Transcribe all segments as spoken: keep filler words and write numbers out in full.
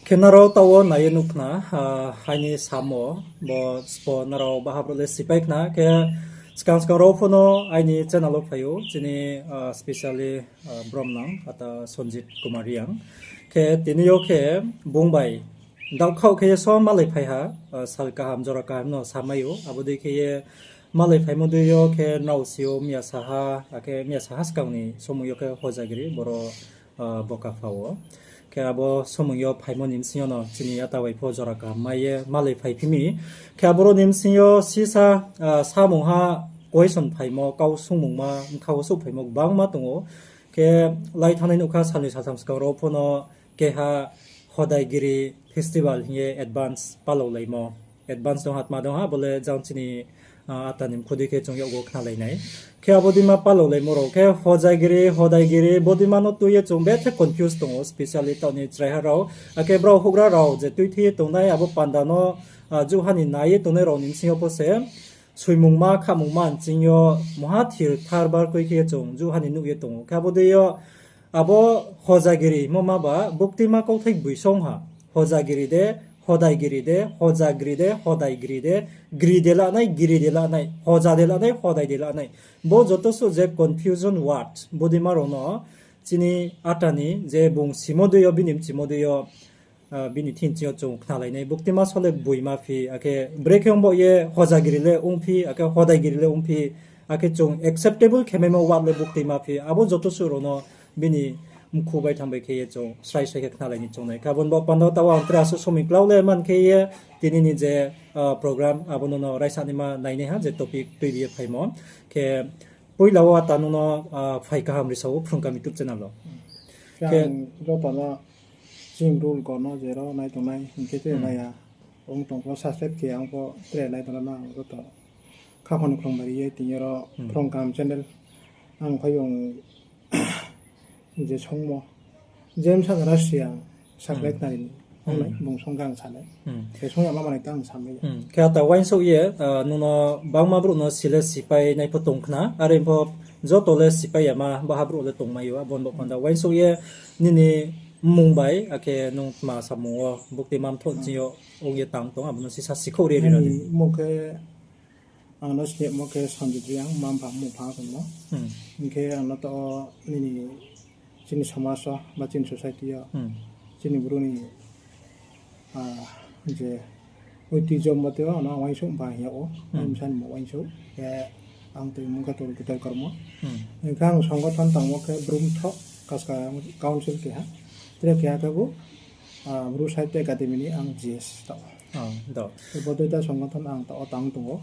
Khe nrao taoh wo nai ye nuh khna, ah, aini samo, bo spo nrao baha brouh le sipai khna, khe skang skang rao pho no aini channel wo phai ou, chini, ah, specially, ah, bromnang, ata Sanjit Kumar Reang. Khe tini yo khe bung bai daohkhaoh khe ye so malai phai ha, ah, sal kaham, jora kaham no samai ou, abo dei khe ye malai phaimo dei yo khe nrao si ou miya saha, akhe miya saha skang ni somoi yo khe Hojagiri, boro, ah, Bokapha wo. Khe abo somoi yo phaimo ni bsing yo no chini ata bai pho jora kaham mai ye malai phaiphi mi. Khe aboro ni bsing yo sisa, ah, samungha question phaimo, kau sungmungma, bkha wo souhphaimo gbangma tong ou. Khe lai thanngnai nuh kha, salnoi saltham skang rao pho no keha Hodaigiri festival hing ye advance palaulaimo. Advance dong ha, tma dong ha, bo le jang chini, ah, ata ni mkhu dei khe chung yakgu khnalai nai. Khe abo deima palaulaimo rao khe Hojagiri, Hodaigiri, bo deima no tui ye chung bethe confuse tong ou, specially taoh ni chraiha rao. Akhe brao houhgra rao je tuithi ye tongnai abo panda no, ah, juha ni nai ye tongnai rao ni bsing yo pho se soimungma, khamungma nching yo mungha thir thar bar kroi khe ye chung juha ni nuh ye tong ou. Khe abo dei yo abo Hojagiri hingmo ma ba buktima kauthai boi song ha. Hojagiri de, Hodaigiri de, Hojagiri de, Hodaigiri de, giri de lanai, giri de lanai, Hoja de lanai, Hodai de lanai. Bo joto suh je confusion word, bo deima rao no chini ata ni je bung simo dei yo, bini mchimo dei yo, ah, bini thing ching yo chung khnalai nai, buktima so le boi ma phi, akhe brekhe ong baoh ye Hojagiri le ongphi, akhe Hodaigiri le ongphi, akhe chung acceptable khemaimo word le buktima phi, abo joto suh rao no bini mkhu bai thang bai khe ye chung srai srai khe khnalai ni choung nai. Khe abo ni baoh panda taoh ang tre asuh somoi klau le man khe ye tini ni je, ah, program abo no no raisa naima nainaiha je topic tuibi ye phaimo. Khe poila wo ata nung no, ah, phai kaham risa ou Phrung Kaham YouTube channel wo. Khe ang joto no chini rule ko no je rao nai tongnai hing khe tre nai ya. Ong tong pho subscribe khe ang pho tre nai tongnai no ang joto khaphang ni khlong bai ri ye tini yo ro Phrung Kaham channel ang phai ong je songmo. James Agarasi ang subscribe nai ni. Ong nai, bung song khe ang sa nai. Khe song ya ma manai ta ang sa mai ya. Khe ata uaingsouh ye, ah, nung no bangma brouh no si le sipai nai pho tong khna, are pho joto le sipai ya ma, baha brouh le tongmai ou, abo ni baoh panda uaingsouh ye nini mmung bai, akhe nung tma samung wo buktima mthoh ching yo ong ye tang tong, abo no sisa sikhouh ri ri na di. Mmung khe ang no snihmo khe Sanjit Reang, mma mpha mmung pha tongmo. Hing khe ang no taoh nini chini somaj wo ba chini society yo chini bru ni, ah, je oitijom bo tei ano ang uaingsouh ba hing yag ou, ang bsa ni mo uaingsouh khe ang tui mung khe Tolu Kitor Kormo. Hing khe ang songothon tangmo khe Bru Mthoh Kaska Council keha, tre keha khe bo, ah, Bru Sahitya Academy ni ang G S taoh. Bo duita songothon ang taoh tang tong ou.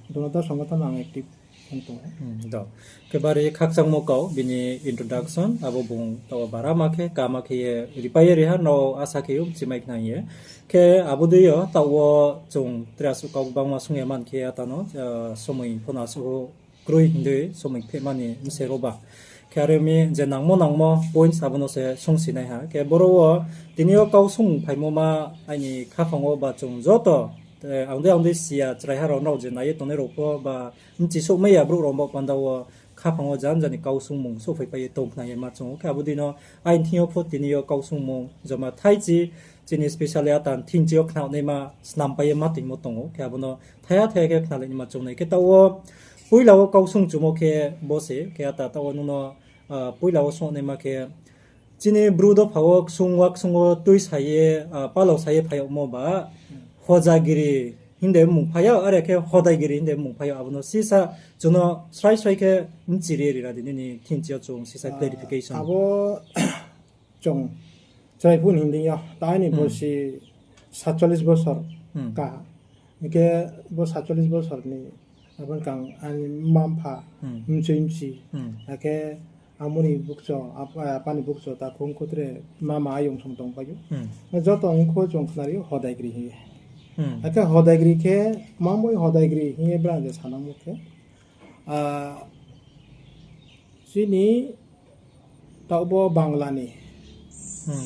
Duita songothon ang active ong tong ou. Khe bari khakchangmo kau bini introduction, abo bung taoh wo bara ma khe, kama khe ye ripai ye ri ha, nrao asa khe ou, chimai khna ye. Khe abo dei yo taoh wo chung tre asuh kau gbangma sung ya man khe ata no, ah, somoi pho no asuh kroi hing dei somoi phehma ni bse ro ba. Khe are mi je nangmo nangmo points abo no se sungsi nai ha. Khe boro wo tini yo kau sung phaimo ma aini khaphang wo ba chung joto, eh, ang dei ang dei si ya chraiha rao nrao je nai ye tongnai rao pho ba bchi souhmai ya brouh rao baoh panda wo khaphang wo janja ni kau sungmung souhphaipai ye tong khna ye ma chung ou. Khe abo dei no aini thing yo pho tini yo kau sungmung joma thaichi chini specially ata thing chi yo khnanaima snampai ye ma toingmo tong ou. Khe abo no thaiha thaiha khe khnalai naima chung nai. Khe taoh wo poila wo kau sung chumo khe bo se, khe ata taoh wo nung no, ah, poila wo sungnaima khe chini Bru dopha wo ksung wa ksung wo tuisa ye, ah, palausa ye phai yagmo ba Hojagiri hing de mmung phai yag, are khe Hodaigiri hing de mmung phai yag, abo no sisa chung no srai srai khe bchi ri ri na di, nini thing chi yo chung sisa clarification. Abo chung chrai phuh ni hing dei yo, ta aini borsi satchollish bosor kaha. Hing khe bo satchollish bosor ni abo ni kang aini mma mpha, mchoi mchi, akhe amo ni bukcho, apa ni bukcho, takhu ongkhu tre mama ayong song tongpai ou. Joto ongkhu chung khnari ou Hodaigiri hing ye. Akhe Hodaigiri khe, mamoi Hodaigiri hing ye brang je sanangmo khe, ah, chini taoh bo Bangla ni,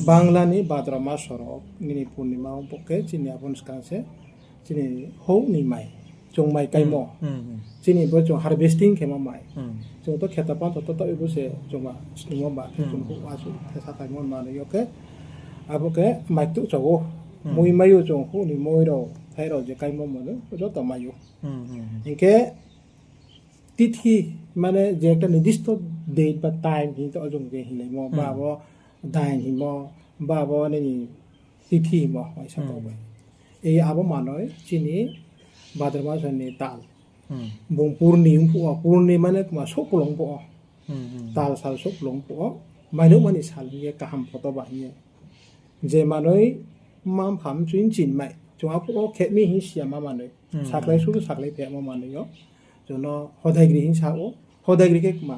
Bangla ni Bhadra mas oro nini purnima ong phuh khe chini abo ni skang se chini houh ni mai, chung mai kaimo. Chini bo chung harvesting khemo mai. Chung to kheta pantho to taoh bo se chung ba snungmo ba khe chung houh asuh khe sa kaimo manoi yo khe, Abo khe maiktuh chao. Moi mai ou chung, houh ni moi rao, thai rao je kaimo mo no, joto mai ou. Hing khe tithi, mane je ekta nirdishto date ba time hing to, chung je hinglaimo, ba abo dain hingmo, ba abo nini tithi hingmo, uaisa kau bai. Ei abo manoi chini bhadra maso ni tal. Bung purni ong phuh wo, purni mane kma souhplung phuh wo. Tal sal souhplung phuh wo, mainouhma ni sal hing ye kaham photo ba hing ye. Je manoi mma mpha mchuin chinmai, chung aphuh wo khe mi hing si ya ma manoi. Sakhlai sudu sakhlai phemo manoi yo. Chung no hodaigri hing sa ou, hodaigri khe kma.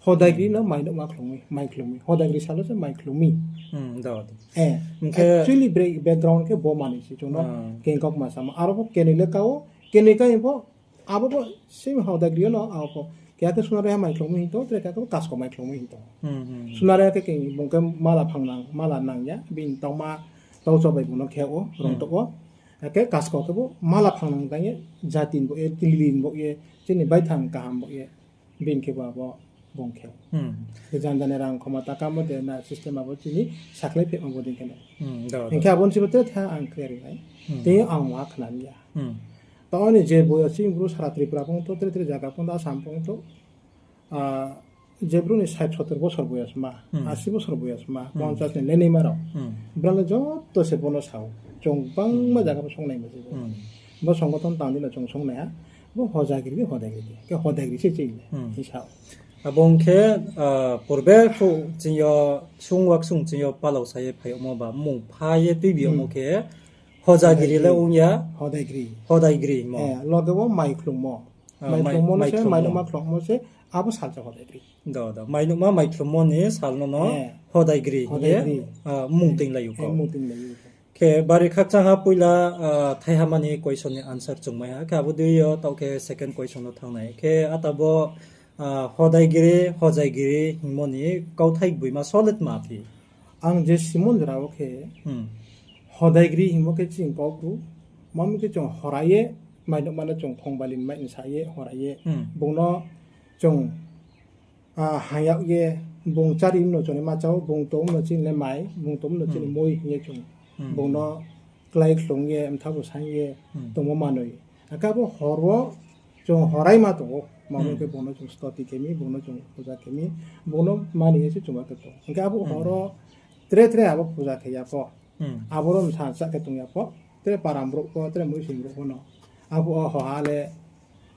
Hodaigri no mainouhma khlum mi, mai khlum mi. Hodaigri sal wo se mai khlum mi. Actually, bre-, background khe bo manoi se chung no kengkau kma samo. Aro pho kenoi le ka ou, kenoi ka hing pho, abo pho same hodaigri yo no, abo pho. Keha khe sunaraiha mai khlum mi hing tong, tre keha khe kasko mai khlum mi hing tong. Sunaraiha khe keng bung khe mala phangnang, mala nang ya, bini tongma taucho bai bung no khe ou, rong tong ou. Akhe kasko khe bo mala phangnang tang ye, jatin bo ye, kililin bo ye, chini baithang kaham bo ye. Bini khe bo abo bung khe. Khe janja ni rang khoma takamo de na system abo chini sakhlai phehma bo dei khe nai. Hing khe abo ni sibo tre tha ang khe ri nai. Tei ang ma khna mi ya. Taoh ni je boyos chini Bru sara Tripura pho ong tho, tre tre zaga pho ong tho, Assam pho ong tho, je Bru ni sait sotor bosor boyos ma, asi bosor boyos ma, ponchas ni leinima rao. Brao le joto se bo no sa ou. Chung bangma zaga pho songnaima se bo. Bo songothon tang di no chung songnai ha. Bo hodagri di, hodagri di. Khe hodagri se chini le, hing sa ou. Abo ong khe, purbe phuh ching yo, sung waksung ching yo palao sa ye phai yagmo ba, mmung pha ye tuibi yagmo khe, hodagri le ong ya, hodagri hingmo. Loge wo mai khlummo. Mai khlummo no se, mainouhma khlummo se, abo sal se hodagri. Mainouhma mai khlummo ni sal no no hodagri hing ye, mmung toinglai ou. Khe bari khakchang ha poila, thaiha mani question ni answer chungmai ha. Khe abo dei yo taoh khe second question no thanng nai. Khe ata bo, hodagri, hodagri hingmo ni kauthai gboima sole tma phi? Ang je simon jora wo khe, hodagri hingmo khe chini Kaubru, mami khe chung horai ye, mainouhma no chung khongbalin mai sa ye, horai ye, bung no chung, hang yag ye, bung chári no chung ni ma chá ou, bung tong no chini le mai, bung tong no chini moi hing ye chung bung no klái khlung ye, mtha bo saing ye tongmo manoi. Akhe abo hor wo chung horaima tong ou, mamo khe bung no chung study khe mi, bung no chung puja khe mi, bung no mani ye se chung ba khe tong. Hing khe abo hor wo tre tre abo puja khe ya pho, abo ro bsa cha khe tong ya pho, tre param brouh pho, tre muising brouh pho no abo wo hoha le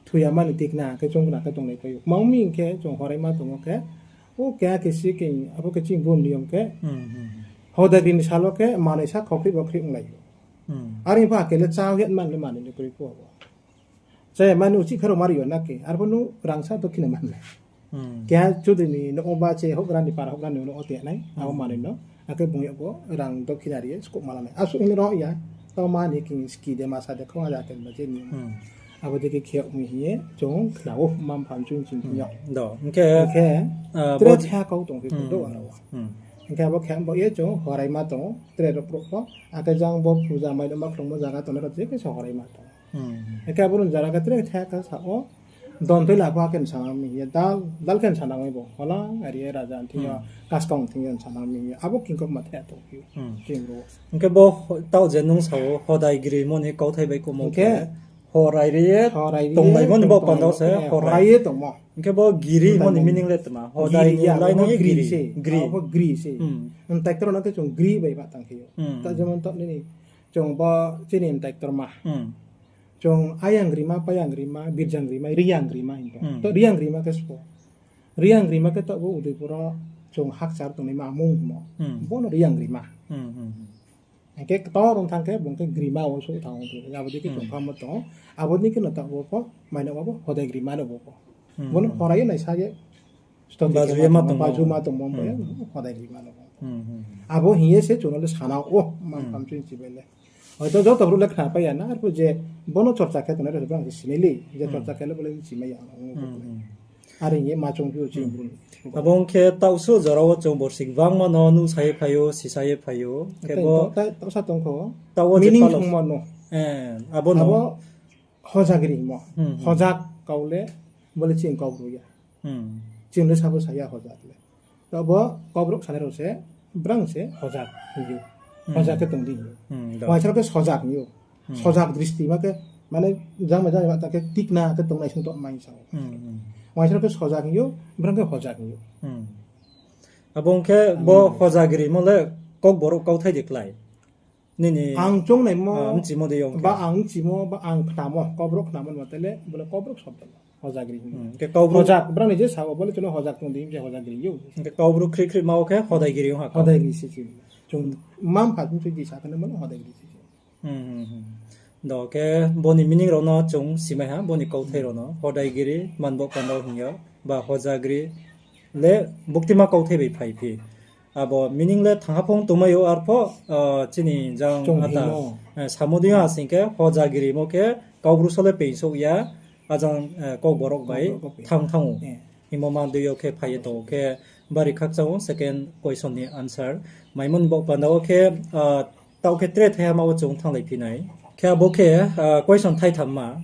thu ya mani tikna khe chung kna khe tonglai pai ou. Mami hing khe chung horaima tongmo khe, o keha khe si khe abo khe chini Bru ni niyom khe, hodagri ni sal wo khe manoi sa khokhri bo khri onglai ou. Are pho akhe le chá hing man le manoi ni kroi pho abo. Chá ya mani uchih pherao mari yo na khe, arpho nung rangsa dokhina man nai. Keha chudri ni nouh wo ba che houhgra ni para houhgra ni nouh wo te nai, abo manoi no. Akhe bung yag wo rang dokhina ri ye skouh ma la nai. Asuh hing le ro ya, tao mani khe ski de masa de khong aja khe ba je ni. Abo dei khe khe yag mi hing ye chung khna ou, mma mpha mchuin ching yo. Hing khe tre tha kau tong khe do aro wo. Hing khe abo khe bo ye chung horaima tong ou, tre rao brouh pho, akhe jang bo puja mainouhma khlungmo zaga tongnai rao je khe se horaima tong ou. Hing khe abo ni jara khe tre tha khe sa ou, don toi la pho akhe nsanang mi hing ye, dal, dal khe nsanang mi bo, holang ari ye raja thing yo, kaskang thing yo nsanang mi hing ye, abo kingkau ma the tong phi ou, chini Bru. Hing khe bo taoh je nung sa ou, hodagri mo ni kauthai bai kumo khe, horai ri ye, tonglaimo ni bo panda se horai ye tongmo. Hing khe bo giri mo ni meaning le tma, hodai ni lai no ye giri se, giri. Mtaiktor no khe chung giri bai ba tang khe ou. Ta jemon taoh nini, chung bo chini mtaiktor ma. Chung ayang rima, payang rima, birjang rima, riyang rima hing tong. To riyang rima khe sbo. Riyang rima khe taoh bo Udaipur wo chung hakchar tongnaima mung hingmo. Bo no riyang rima. Hing khe ktor ong thanng khe bung khe grima wo souh thanng ou, abo dei khe chung phamo tong ou. Abo dei khe no taoh bo pho, mainouhma bo hodai grima no bo pho. Bo no horai ye naisa ye, baju ma tongmo, baju ma tongmo bo ye, hodai grima no bo. Abo hing ye se chung no le sana ou, mma mpha mchuin chi bai le. Hoito joto brouh le khnapai ya na, arphuh je bo no chorcha khe tongnai rao se brang se sinai le, je chorcha khe le bo le chimai ya. Are hing ye ma chung phi ou chini Bru ni. Abo ong khe taoh suh jora wo chung borsi gbangma no nuhsa ye phai ou, sisa ye phai ou. Khe bo taoh sa tong kho. Taoh wo je meaning palok songmo no. Abo no. Abo hojagri hingmo. Hojak kau le, bo le chini Kaubru ya. Chini le sabo sa ya hojak le. Taoh bo Kaubru sanai rao se, brang se hojak hing ou. Hojak khe tong di hing ou. Uaingsa rao khe sojak hing ou. Sojak dristi ma khe, mane, jang bai jang bai ta khe tikna khe tongnai sing tongmai sa ou. Uaingsa rao khe sojak hing ou, brang khe hojak hing ou. Abo ong khe bo hojagirimo le Kokborok kauthai de klái? Nini ang choungnaimo, mchimo de ong khe, ba ang mchimo, ba ang khnamo, Kokborok khnamo ni mate le, bo le Kokborok sobdo no hojagiri hing ou. Hojak, brang ni je sa ou, bo le chung no hojak tong di hing khe hojagiri ou. Hing khe Kokborok khri khri ma wo khe hodaigiri ong ha kau. Hodaigiri se chung. Chung mma-mpha chung tui di sa khe no mano hodaigiri se chung. Do khe bo ni meaning rao no chung simai ha, bo ni kauthai rao no. Hodaigiri, manbo panda hing ya, ba hojagiri le buktima kauthai bai phaiphi. Abo meaning le thangha phung tongmai ou, arpho, chini jang ata, samo dei ha sing khe hojagirimo khe Kaubru so le pengsouh ya, ajang, Kokborok bai thanng thanng ou. Hingmo ma dei yo khe phai ye tong ou khe bari khakchang ou second question ni answer. Maimo ni baoh panda wo khe, taoh khe tre thaiha ma wo chung thannglai phi nai. Khe abo khe, question thaitham ma.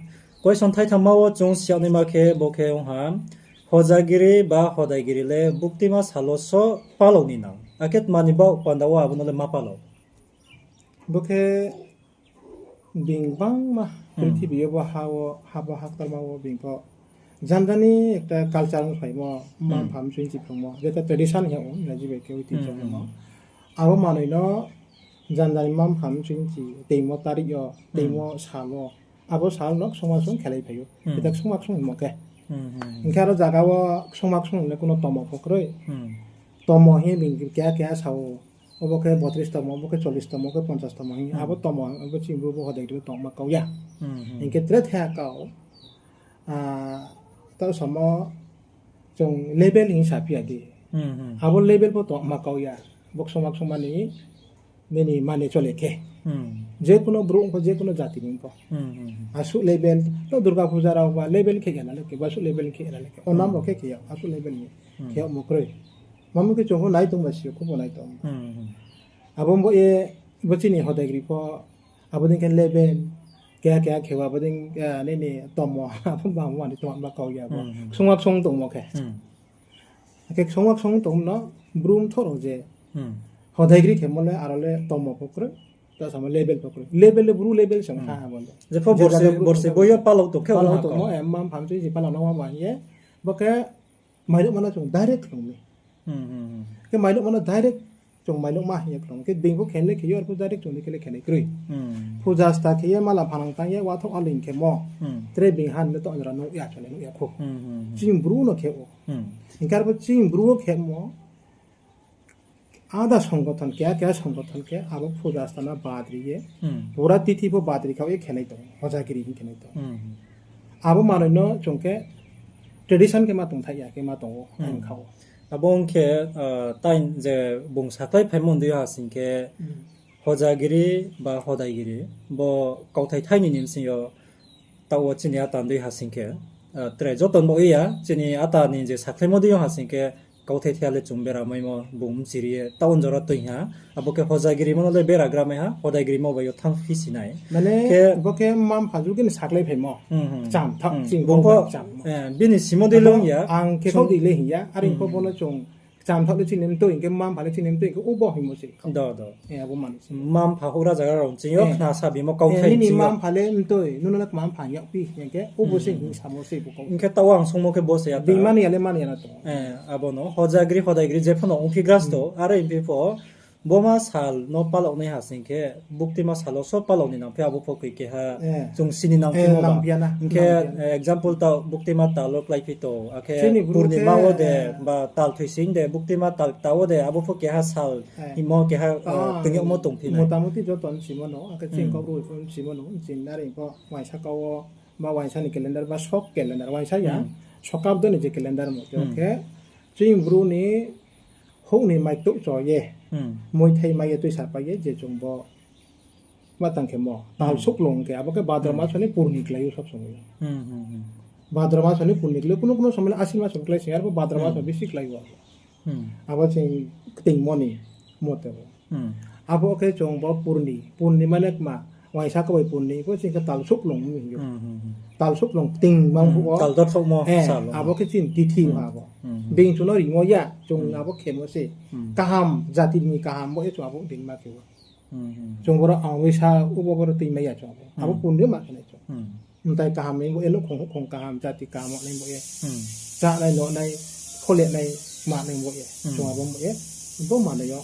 Question thaitham ma wo chung siyag naima khe bo khe ong ha, hojagiri ba hodaigiri le buktima sal wo so palao ni nang. Akhe tma ni baoh panda wo abo no le ma palao? Bo khe being bangma prithibi yo bo ha wo, ha bo ha ktorma wo being pho janja ni ekta culture ongphaimo, mma-mpha mchoi chi phrungmo, jeta tradition hing ou, Ingraji bai khe ঐতিহ্য hingmo. Abo manoi no janja ni mma-mpha mchoi chi teimo tarik yo, teimo sal wo, abo sal no ksungma ksung khelai phai ou. Jeta ksungma ksung hingmo khe. Hing khe aro zaga wo ksungma ksung le kuno tomo pho kroi. Tomo hing being keha keha sa ou, obo khe বত্রিশ tomo, obo khe চল্লিশ tomo, obo khe পঞ্চাশ tomo hing, abo tomo, abo chini Bru bo hodaigiri tongma kau ya. Hing khe tre thaiha kau, taoh samo chung level hing saphi ya di. Abo level pho tongma kau ya. Bo ksungma ksungma ni nini mane chole khe. Je kuno Bru ong pho, je kuno jati ni ong pho. Asuh level, to Durga Puja rao ba level khe ya na le khe, ba asuh level khe ya na le khe. Onam rao khe khe ya, asuh level ni khe yagmo kroi. Mamo khe chung pho nai tong ba si yo, khubo nai tong. Abo bo ye, bo chini hodaigiri pho, abo dei khe level, keha keha khe abo dei, nini tomo, abo ba mani tongma kau ya bo. Ksungma ksung tongmo khe. Akhe ksungma ksung tongmo no Bru mthoh rao je hodaigiri khemo le aro le tomo pho kroi, ta samo level pho kroi. Level le Bru level se ong kha abo le. Jepho borsi bo yo palao tong khe palao tongmo, mma-mpha mchoi se palao nangma ba hing ye, bo khe mairuhma no chung direct khlum mi. Khe mairuhma no direct chung mairuhma hing ye khlum. Khe being pho khe le khe yo, arpho direct chung ni khe le khe nai kroi. Puja sta khe ye, mala phanang tang ye, wathoh aleing khemo. Tre being han le to anjra nuh ya, chung le nuh ya khou. Chini Bru no khe ou. Hing khe arpho chini Bru wo khemo, ada সংগঠন, keha keha সংগঠন khe abo puja sta no badri ye, pura tithi pho badri khaoh ye khe nai tong, hojagiri hing khe nai tong. Abo manoi no chung khe tradition khe ma tongthai ya khe ma tong ou, ang kha ou. Abo ong khe, tai je bung sakhlai phaimo dei ha sing khe, hojagiri ba hodaigiri, bo kauthai thai ni ni bsing yo taoh wo chini ata dei ha sing khe, tre joto ni bo ya, chini ata ni je sakhlaimo dei yo ha sing khe, kauthai thai ya le chung bera maimo bung mchiri ye, taoh wo jora tui ha, abo khe hojagirimo no le bera gra mai ha, hodaigirimo bai yo thanng phi si nai. Mane, khe bo khe mma-mpha jugi ni sakhlai phaimo. Kcham thaoh, chini bung pho, bini simo dei le ong ya. Ang khe khaoh di le hing ya, are pho bo no chung kcham thaoh le chini mtoi, hing khe mma-mpha le chini mtoi, hing khe ubo hingmo se. Abo manoi se. Mma-mpha houhgra zagra rao chini yo khna sa bimo kauthai nini mma-mpha le mtoi, nung no le kma mpha yagphi, hing khe ubo se hing samo se bo kau. Hing khe taoh wo ang sungmo khe bo se ya ta. Being mani ya le mani ya na tong. Abo no hojagiri hodaigiri jepho no ongphi grasto, are ongphi pho, bo ma sal no palao nai ha sing khe, buktima sal wo so palao ni nang phi abo pho koi keha, chung sini nang phi mo ba. Hing khe, example ta buktima tal wo kláiphi tong, akhe purnima wo de, ba tal thoising de, buktima tal kta wo de, abo pho keha sal hingmo keha, tong yagmo tongphi nai. Motamuti joto ni simo no, akhe chini Kaubru pho simo no, chini nare pho uaingsa kau wo, ba uaingsa ni calendar, ba sok calendar, uaingsa ya, sokabdo ni je calendar mo, khe chini Bru ni houh ni maitouh cho ye, moithai mai ye tuisa pai ye, je chung bo ma tang khemo, tal suklung khe, abo khe Bhadra maso ni purni klái ou sob somoi. Bhadra maso ni purni klái ou, kuno kuno somoi le Ashin maso ni klái sing, arpho Bhadra maso bisi klái ou abo. Abo chini ktingmo ni mote bo. Abo khe chung bo purni, purni mane kma, uaingsa kau bai purni, bo chini khe tal suklung hing ou. Tal suklung kting mang phuh wo, abo khe chini tithi abo. Being chung no rimo ya, chung abo khemo se. Kaham, jati ni kaham bo ye chung abo being ma khe ou. Hmm, hmm. Chung boro ang wi sa, ubo boro tui mai ya chung abo. Abo Hmm. punyo ma khe nai chung. Hmm. Mtai kaham ni bo ye, nouhkhong houhkhong kaham, jati kaham ni bo ye. Hmm. Chánai, lohnai, kholenai, ma ni bo ye. Hmm. Chung abo bo ye. Bo manai yo.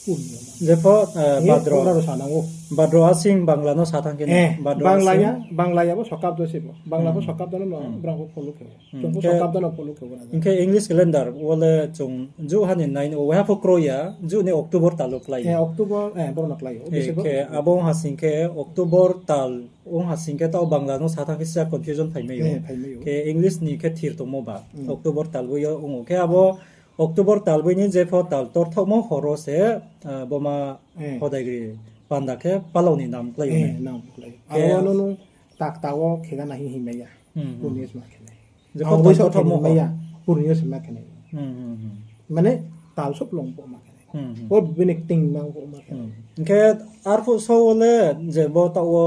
Punyo ma. Jepho, eh, Ye, Badro. Boro sa nang ou. Badro Asing Bangla no sa thang khe Eh, Badro Bangla Asing. Ya, Bangla ya bo sokap do se bo. Bangla bo Hmm. sokap do no, Hmm. brang bo follow khe. Hmm, Chung bo hingkhe, sokap do no follow khe bo na. Hingkhe English calendar wo le chung ju ha ni nine o, waiha pho kroi ya, ju ni October tal wo klái Eh, yo. October, eh, boro no klái yo. Eh, Bisi bo? Khe abo ong ha sing khe October tal ong ha sing khe taoh Bangla no sa thang khe sisa confusion phai mai yo. Eh, phai mai yo. Khe English ni khe thir tongmo ba. Hmm. October tal wo yo ong ou. Khe abo October tal boi ni jepho tal torthaohmo hor wo se, ah, boma Eh. Hodagri panda khe palao ni nam klái yo Eh, ne. nam klái. Khe Abo no nung takta wo khe ga na hing hing mai ya. Hmm, hmm. Purni se ma khe nai. Jepho Ang tal boiso torthaohmo khe mai hor. Ya, purni se ma khe nai. Hmm, hmm, hmm. Mane, tal sop long bo ma khe nai. Hmm, hmm. Bo bini ting nang bo ma khe nai. Hmm. Hingkhe arphuh so wo le je bo taoh wo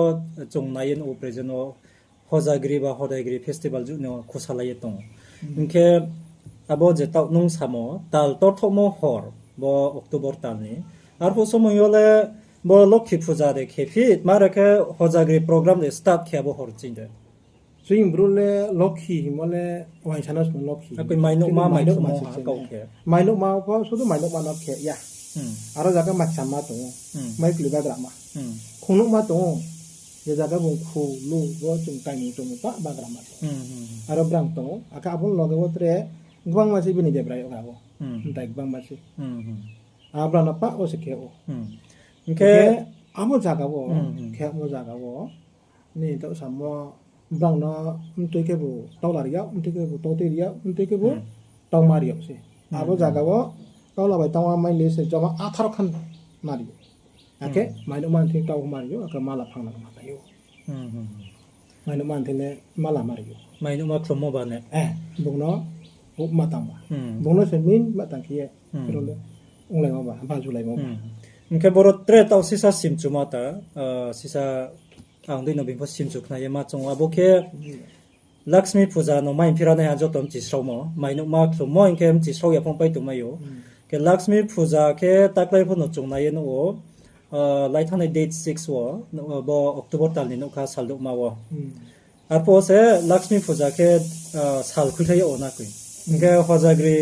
chung nai ye nuh ou present wo Hojagri ba Hodagri festival ju no khusalai ye tong. Hmm. Hingkhe abo je taoh nung samo tal torthaohmo hor bo October tal ni. Arphuh somoi yo le bo Lokhi Puja de khe phi, tma re khe Hojagri program de start khe abo hor ching de. Chini Bru le Lokhi hingmo le uaingsa no song Lokhi. Akoi mainouhma, Chini mainouhma mainouhma se ha chini. Kau khe. Mainouhma pho sudu mainouhma no khe ya. Hmm. Aro jaga maicham ma tong ou. Hmm. Mai kli bagra ma. Hmm. Khungnouhma tong ou. Je jaga bung khu lu bo chung kaimung chung pa bagra ma tong ou. Hmm, hmm, hmm. Aro brang tong ou. Akhe abo ni loge wo tre gbangma se bini debra yo ga bo. Hmm. Mtai gbangma se. Hmm, hmm. Abo brang no pa wo se khe ou. Hmm. Hingkhe Hingkhe abo jaga wo, Hmm, hmm. khe abo jaga wo. Ni taoh samo brang no mtui khe bo taula ri yag, mtui khe bo totui ri yag, mtui khe bo Hmm. tauma ri yag se. Hmm, Abo hmm. jaga wo taula bai tauma mai le se joma atharo khan ma ri yag. Akhe Hmm. mainouhma thing tau ma ri yag, akhe mala phang nang ma ri yag. Hmm, hmm, hmm. Mainouhma thing le mala ma ri yag. Mainouhma khlummo ba ne? Eh, bung no, bo ma tang ba. Hmm. Bung no se min ma tang khe ye, Hmm. ro le, onglai ma ba, ba julai ma ba. Hmm. Hingkhe boro tre taoh sisa simchuma ta, ah, sisa ang dei no bini pho simchu khna ye ma chung ou. Abo khe Hmm. Lakshmi Puja no mai phira nai ha joto mchi sraomo, mainouhma khlummo hingkhe mchi srao ya phong pai tongmai ou. Hmm. Khe Lakshmi Puja khe taklai pho no chung nai ye nuh ou, ah, lai thanngnai date six wo, nuh, bo October tal ni nougkha saldouhma wo. Hmm. Arphuh se Lakshmi Puja khe, ah, sal khuikhlai yag wo na koi. Hingkhe Hojagri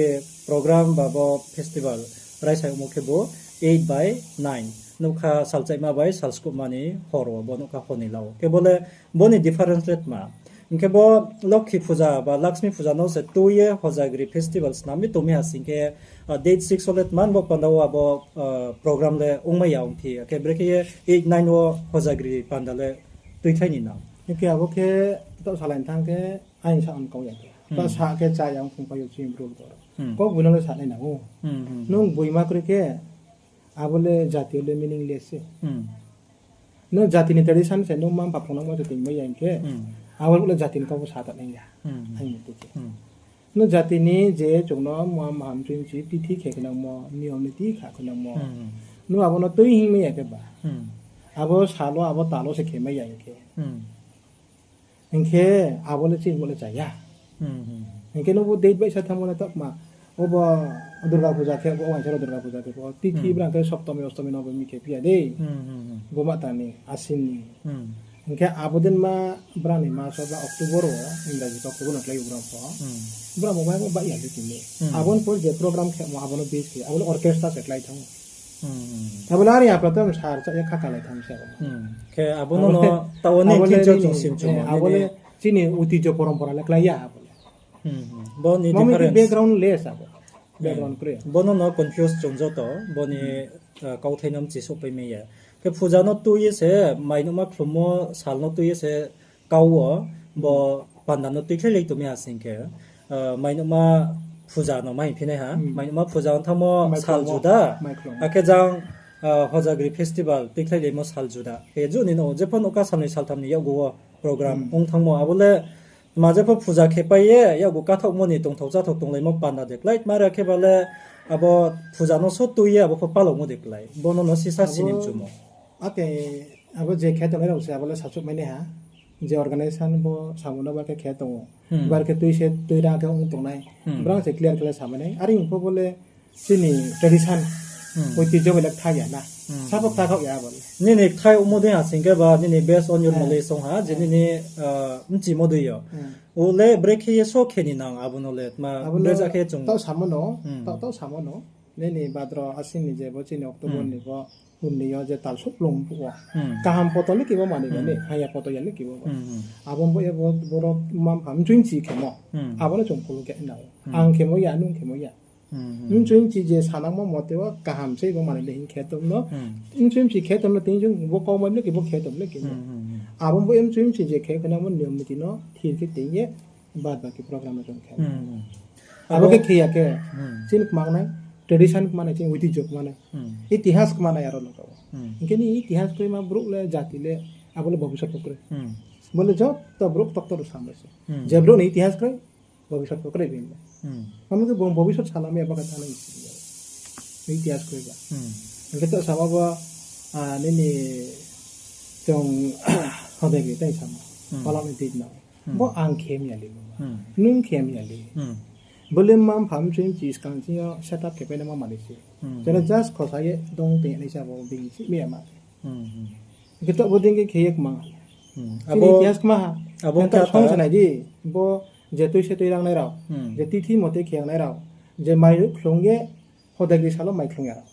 program ba bo festival raisa yagmo khe bo eight by nine. Nougkha sal chaima bai sal skuhma ni hor wo bo nougkha hor ni la ou. Khe bo le bo ni difference le tma? Hingkhe bo Lokhi Puja ba Lakshmi Puja no se tui ye Hojagri festival snam mi tong mi ha sing khe, ah, date six wo le tma bo panda wo abo, ah, program le ongmai ya ongphi ya. Khe brekhe ye eight nine wo Hojagri panda le tuikhlai ni nang. Hingkhe abo khe taoh salai thang khe aini sa ang kau ya khe. Hmm. Taoh sa khe cha ya ong phung pai yo chini Bru boro. Hmm. Kau bui no le sa nai nang ou. Hmm, hmm, hmm. Nung bui ma kroi khe, abo le jati yo le meaningless se. Hmm. Nung jati ni tradition se nung ma mpha phungnangmo se tongmai ya hing khe, Hmm. abo le jati ni kau bo sa ta nai ya. Hmm. Aini mte khe. Hmm. Nung jati ni je chung no muha maham ching chi tithi khe khe nangmo, niyom niti kha khe nangmo. Hmm. Nung abo no tui hing mai ya khe ba. Hmm. Abo sal wo, abo tal wo se khe mai ya hing khe. Hmm. Hing khe abo le chini bo le cha ya. Hmm, hmm. Hing khe nung bo date baisa thanngmo le tokma. Obo Durga Puja khe, bo uaingsa ro Durga Puja khe, bo tithi Hmm. brang khe Saptami, Ostami, Nobomi khe phi ya dei. Hmm, hmm, hmm. Bo ma tang ni, Asin ni. Hmm. Hing khe abo din ma brang ni mas wo ba October wo, Ingraji October no klái ou brang pho. Hmm. Brang bo ma ba ya dei tini. Hmm. Abo ni pore je program khemo, abo no base khe, abo le orchestra se klái thanng ou. Hmm. Abo le are ya program sar cha ya kha kalai thanng se abo. Hmm. Khe abo no Abo no le, taoh wo ni abo le thing cho nini, chung sim chung eh, mo, abo nini le chini otijo porompora le klái ya abo le. Hmm, hmm. Bo ni Mami khe difference. Background less abo. Hmm. Background kroi. Bo no no confuse chung joto, bo ni, Hmm. ah, kauthai no mchi souhpai mai ya. Khe puja no tui ye se, mainouhma khlummo sal no tui ye se, kau wo, bo Hmm. panda no tuikhlai lai tong mi ha sing khe, ah, mainouhma puja no mai phi nai ha. Hmm. Mainouhma puja ong thanngmo Mai sal khlummo, juda, mai khlummo. Akhe jang, ah, Hojagri festival tuikhlai laimo sal juda. Khe ju ni no, jepho nougkha salnoi saltham ni yakgu wo program Hmm. ong thanngmo, abo le ma jepho puja khe pai ye, yakgu kathaohmo ni tongthao chathaoh tonglaimo panda de klái tma ra khe ba le, abo puja no so tui ye, abo pho palaumo de klái. Bo no no sisa Abo sinim chumo. Ake, abo je khe tongnai rao se abo le sachouh mai nai ha. Je organization bo samo no bar khe khe tong ou. Hmm. Bar khe tui se tui ra khe ong tongnai. Hmm. Brang se clear khe le samai nai. Are ong pho bo le chini tradition. Oitijho bai le kthai ya na. Sabo kthai khaoh ya abo le. Nini kthai ongmo dei ha sing khe ba nini based on your knowledge song ha, je nini, ah, mchimo dei yo. O le brekhe ye so khe ni nang abo no le, tma abo no brekhe chung. Taoh samo no, taoh, taoh samo no. Nini badro asing ni je bo chini October ni bo, unni yo je tal souh lung phuh wo. Kaham poto le kibo mani bo ni, haya poto ya le kibo bo. Abo bo ye bo, borok mma mpha mchoi mchi khemo. Abo no chung phulung khe nai. Ang khemo ya, nung khemo ya. Mchoi mchi je sanangmo mote wo kaham se bo mani le hing khe tong no. Mchoi mchi khe tong no tini chung bo kau mai le kibo khe tong le kibo. Abo bo ye mchoi mchi je khe khna mo niyom niti no thir khe tei ye bad baki program no chung khe. Abo khe khe ya khe, chini kmangnai, tradition kmanai, chini oitijho kmanai, itihas kmanai aro no kau. Hing khe ni itihas kroi ma brouh le jati le, abo le bobisot pho kroi. Bo le joto brouh doctor rao samai se. Je brouh ni itihas kroi, bobisot pho kroi bini le. Amo khe bo bobisot salam ya baka thanai si ya. Itihas kroi ba. Hing khe to sama bo, ah, nini chung hodai bi tai sama. Palak ni tui na. Bo ang khem ya li bo. Nung khem ya li. Bo le mma mpha mchoi mchi skang chini yo set up khe pai na ma mani se. Jeno just khosa ye dong tei nai sa bo bini si me ya ma. Hing khe to bo dei khe khe ye kma. Chini itihas kma ha. Abo khe song sanai di. Bo je tui se tui rangnai rao. Je tithi mote khe yangnai rao. Je mai khlung ye hodai gri salo mai khlung ya rao.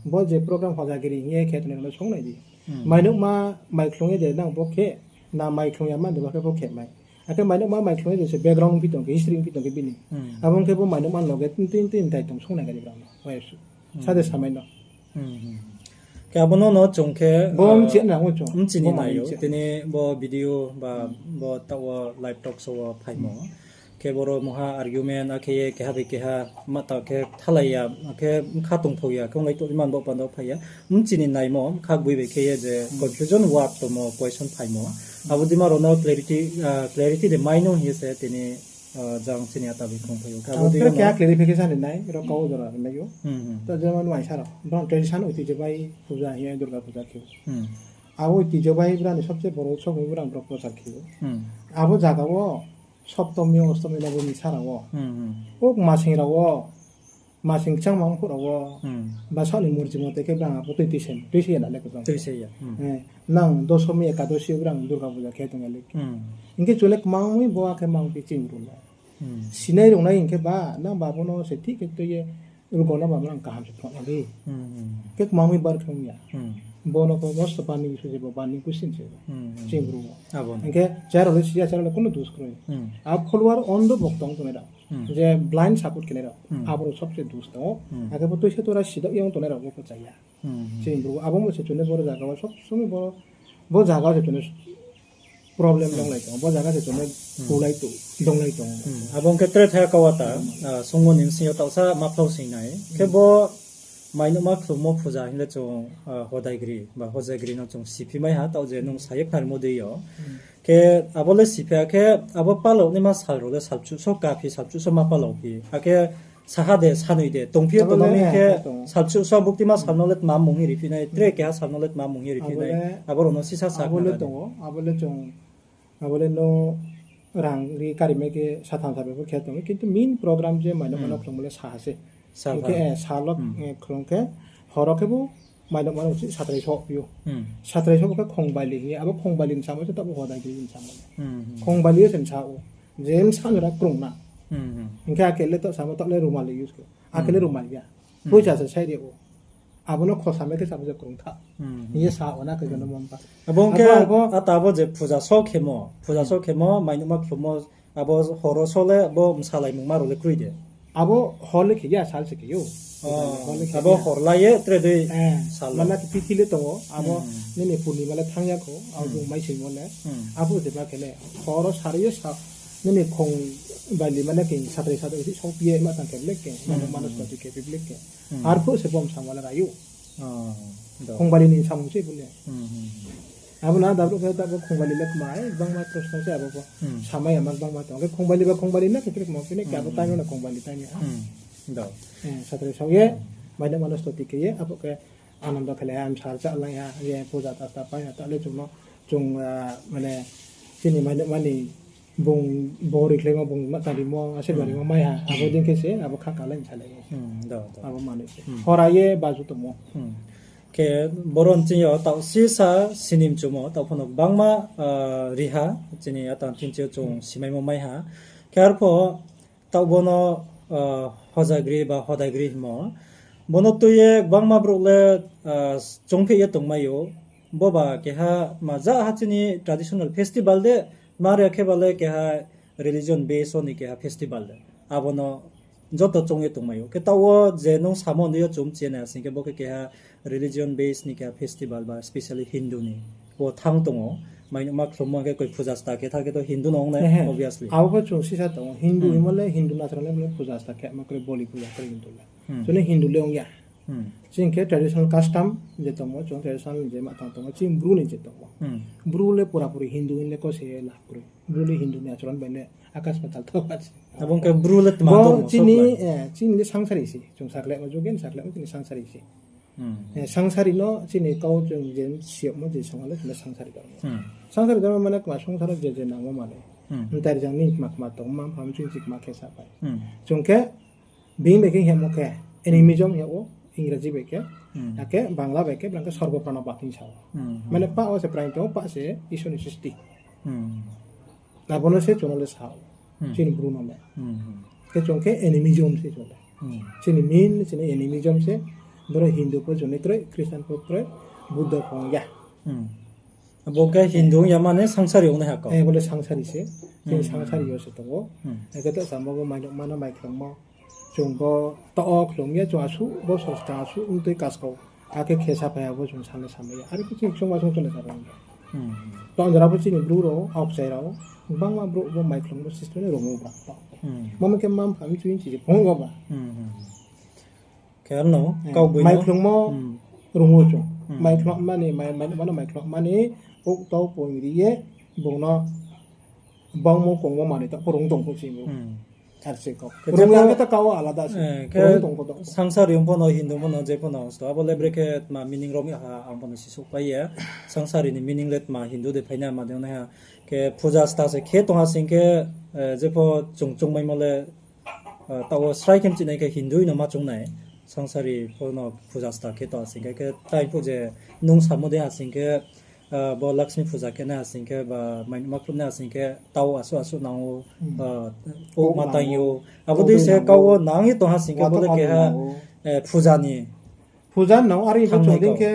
Bo je program hodai gri hing ye khe tongnai rao no song nai di. Mainouhma mai khlung ye je nang bo khe, na mai khlung ya man de bo khe bo khe mai. Akhe mainouhma mai khlung ye je se background ongphi tong khe, history ongphi tong khe bini. Abo ong khe bo mainouhma loge tui tui tai tong song nai gari brao no. Sade samai no. Khe abo no no chung khe, bo mchi na chung. Mchi ni nai ou. Tini bo video ba bo taoh wo live talk show wo phaimo. Khe boro mungha argument, akhe ye keha bai keha ma taoh khe thalai ya, akhe bkha tongthou ya, khe onglai tongri man bo panda phai ya. Mchi ni naimo, bkha boi bai khe ye je confusion word tongmo, question phaimo. Abo dima rao no clarity, ah, clarity de mai no hing ye se tini, ah, jang chini ata bai khong phai ou. Khe abo dei khe clarification ri nai, ro kau jora ri nai ou. To jemon uaingsa rao, brao tradition oitijho bai puja hing ye Durga puja khe ou. Abo oitijho bai brao ni sobse boro utsob hing brao, brao prochar khe ou. Abo zaga wo Saptomi, Ostomi, Nobomi sara wo. O masing rao wo, masing kchangma ongphuh rao wo, ba saoh ni murji mote khe brang abo tui tuise, tuise ya na le khe brang. Nang Dosomi, Ekadosi wo brang Durga puja khe tong ya le. Hing khe chung le kmang mi bo akhe mang pi ching ru le. Sinai rungnai hing khe ba, nang ba bo no se thik khe tui ye, rugo no ba brang kaham se phnuh na di. Khe kmang mi bar khe ong ya. Bo no pho mosto burning issue se bo, burning question se bo. Ching ru wo. Hing khe chair rao le si ya, chair rao le kuno dus kroi. A follower ondo bok tong tongnai rao. Je blind support khenai rao. Abo rao sobse dus tong ou. Akhe bo tuise tora sidok ye ong tongnai rao bo pho cha ya. Chini bru abo mo se chung le boro zaga wo sob somoi bo, bo zaga wo se chung le problem donglai tong, bo zaga se chung le kulai tong, donglai tong. Abo ong khe tre thaya kau ata, songmo ni bsing yo taohsa ma phlao sing nai. Khe bo mainouhma khlummo phuja hing le chung, hodai gri ba hojai gri no chung siphi mai ha, taoh je nung sa ye khnarimo dei yo. Khe abo le siphi ya khe, abo palao naima sal rao le salchuh so kaphi, salchuh so ma palao phi. Akhe saha de, sanoi de, tongphi ye abo le tongmo khe, salchuh so buktima sal no le tma mung hing riphi nai, tre keha sal no le tma mung hing riphi nai, abo rao no sisa sa abo le khna tong ou, abo le chung, abo le no rang ri kari mai khe satham sabroi pho khe tong ou, kintu main program je mainouhma no khlungmo le saha se. Hing khe, sal wo, khlung khe, hor wo khe bo mainouhma no se satrai soh phi ou. Satrai soh khe khongbaili hing ye, abo khongbaili ni samo se taoh bo hodai gri ni samo. Khongbaili yo se sa ou. Je bsa no ra krung na. Hing khe akhe le taoh samo taoh le rumali use khe. Akhe le rumali ya. Poicha se sai ri ou. Abo no khosa mai khe sabo je krung tha. Hing ye sa ou na khe jono mom ba. Abo ong khe ata abo je phuja so khemo, phuja so khemo, mainouhma khlummo, abo hor wo so le bo bsalaimungma rao le kroi de. Abo hor le khe ya, sal se khe ou. Abo hor lai ye tre dei sal. Mana khe tithi le tong ou, abo nini purnima le thanng ya kho, abo bung mai singmo le. Abo jeba khe le hor wo sari ye sa, nini khongbaili mana khe satrai satrai se songphi ye ma tang khe le khe, mainouhma no soti khe phi le khe. Arphuh se bo bsamo le rai ou. Khongbaili ni samung se bo le. Abo no da brouh khe taoh bo khongbaili le kma, gbangma prosno se abo bo. Samai ya ma gbangma tong khe khongbaili ba khongbaili na khe tre kma phi nai khe abo time no khongbaili time ya. Satrai sao ye, mainouhma no soti khe ye, abo khe anando khe le ha, msar chálai ha, ye puja ta ta pai ha, taoh le chung no, chung, mane, chini mainouhma ni Bung bo rikhlaimo, bung ma tang rimo, ase ba rimo mai ha, abo dei khe se, abo kha kalai salai. Hmm, do, do. Abo manoi se. Hmm. Hora ye baju tongmo. Hmm. Khe boro ni ching yo taoh sisa sini mchumo, taoh pho no gbangma, ah, ri ha, chini atang tin chi yo chung simaimo mai ha. Khe arpho taoh bo no, ah, Hojagri ba Hodagri himo. Bo no tui ye gbangma brouh le, ah, chungphi ye tongmai ou. Bo ba keha ma ja ha chini traditional festival de, ma re khe ba le keha religion base wo ni keha festival de. Abo no joto chung ye tongmai ou. Khe taoh wo je nung samo ni yo chung chini asing khe bo khe keha religion base ni keha festival ba specially Hindu ni. Bo thang tong ou, mainouhma khlummo khe koi puja sta khe tha khe to Hindu no ong nai, obviously. Abo pho chung sisa tong ou. Hindu himo le Hindu natural le puja sta khe ma kre boli puja kre Hindu le. Chung le Hindu le ong ya. Chini khe traditional custom je tongmo, chung traditional je ma tang tongmo, chini Bru ni je tongmo. Bru le pura puri Hindu hing le ko se la kroi. Bru le Hindu ni achoron bai le akas patal thaoh. Abo ong khe Bru le tma tong chini, chini le sangsari se. Chung sakhlai ma jugen, sakhlai ma chini sangsari se. Eh, sangsari no chini kau chung je siyokmo je song le chini sangsari dormo. Sangsari dormo mane kma songsaro je je nangmo mane. Mtai rijang ni kma kma tong, ma pham chini kma khe sa pai. Chung khe bini bai khe hingmo khe animism hing ou, Ingraji bai khe. Akhe Bangla bai khe, brang khe sorgo prano batin sa ou. Mane pa wo se pran tong ou, pa se Isor ni sristi. Abo no se chung no le sa ou. Chini Bru no le. Khe chung khe animism se chung le. Chini main, chini animism se, boro Hindu pho chung ni kroi, Christian pho kroi, Buddha pho ong ya. Abo khe Hindu ong ya mane sangsari ong nai ha kau. Eh, bo le sangsari se. Chini sangsari yo se tong ou. Akhe to samo bo mainouhma no maikhlangmo. Chung bo taoh wo khlum ye chung asuh, bo sostra asuh, mtui kaskau. Akhe khe saphai abo chung sano samai ya. Are pho chini chungma song chung le saphai ya. To anjora pho chini Bru rao, aokchai rao, gbangma brouh bo maikhlangmo system ni rung ou bra. Mamo khe mam pham chini chini phung ou ba. Khe ano, eh, kau bui no. Maikhlungmo rung ou chung. Maikhlung mani, mai, mai, mano maikhlung mani, uktau pon ri ye, bung no bangmo kongmo manoi ta pho rung tong pho chini. Ar se kau. Rung ya khe ta kau alada se. Rung tong pho tong. Sangsari ong pho no, Hindu pho no, je pho no, sto abo le brekhe tma meaning rom ya ha, ang pho no sisouh pai ya. Sangsari ni meaning le tma Hindu de phaina ma de nai ha. Khe puja sta se khe tong ha sing khe, eh, je pho chung chungmaimo le, ah, taoh wo srai khe mchinai khe Hindu no ma chung nai, sangsari pho no puja sta khe tong ha sing khe, khe tai phuh je nung samo de ha sing khe, ah, bo Lakshmi puja khe nai ha sing khe, ba mainouhma khlum nai ha sing khe, taoh asuh asuh nang ou, ah, ou ma tang ou. Abo dei se kau wo nang ye tong ha sing khe, bo le keha, eh, puja ni. Puja nang, are pho chung dei khe,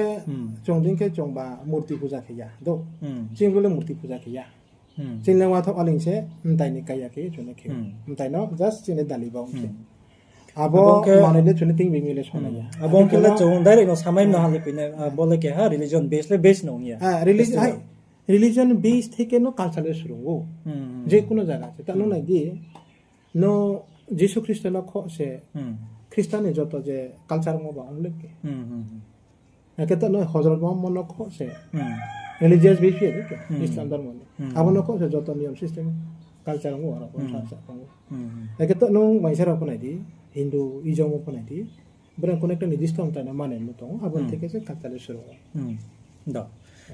chung dei khe chung ba murti puja khe ya. Do. Chini le murti puja khe ya. Chini le wathaoh aling se, mtai ni kaya khe chung le khe. Mtai no just chini dali ba ong se. Abo manoi le chung le ting bimi le sonai ya. Abo ong khe le chung direct no samai mna ha le pine, bo le keha religion base le base no ong ya. Religion base theke no culture le surung ou. Je kuno zaga se. Ta nung nai di, no Jisu Khristo no khoh se, Khristo ni joto je culture mo ba ong le khe. Akhe to no Hozrot Muhammad no khoh se, religious base ye khe, Islam dormo ni. Abo no khoh se joto niyom system, culture ong ou aro, sa sa ong ou. Akhe to nung maisa rao pho nai di, Hinduism pho nai di, brang kuno ekta nirdisto mtai no mane no tong ou, abo ni theke se culture le surung ou. Do.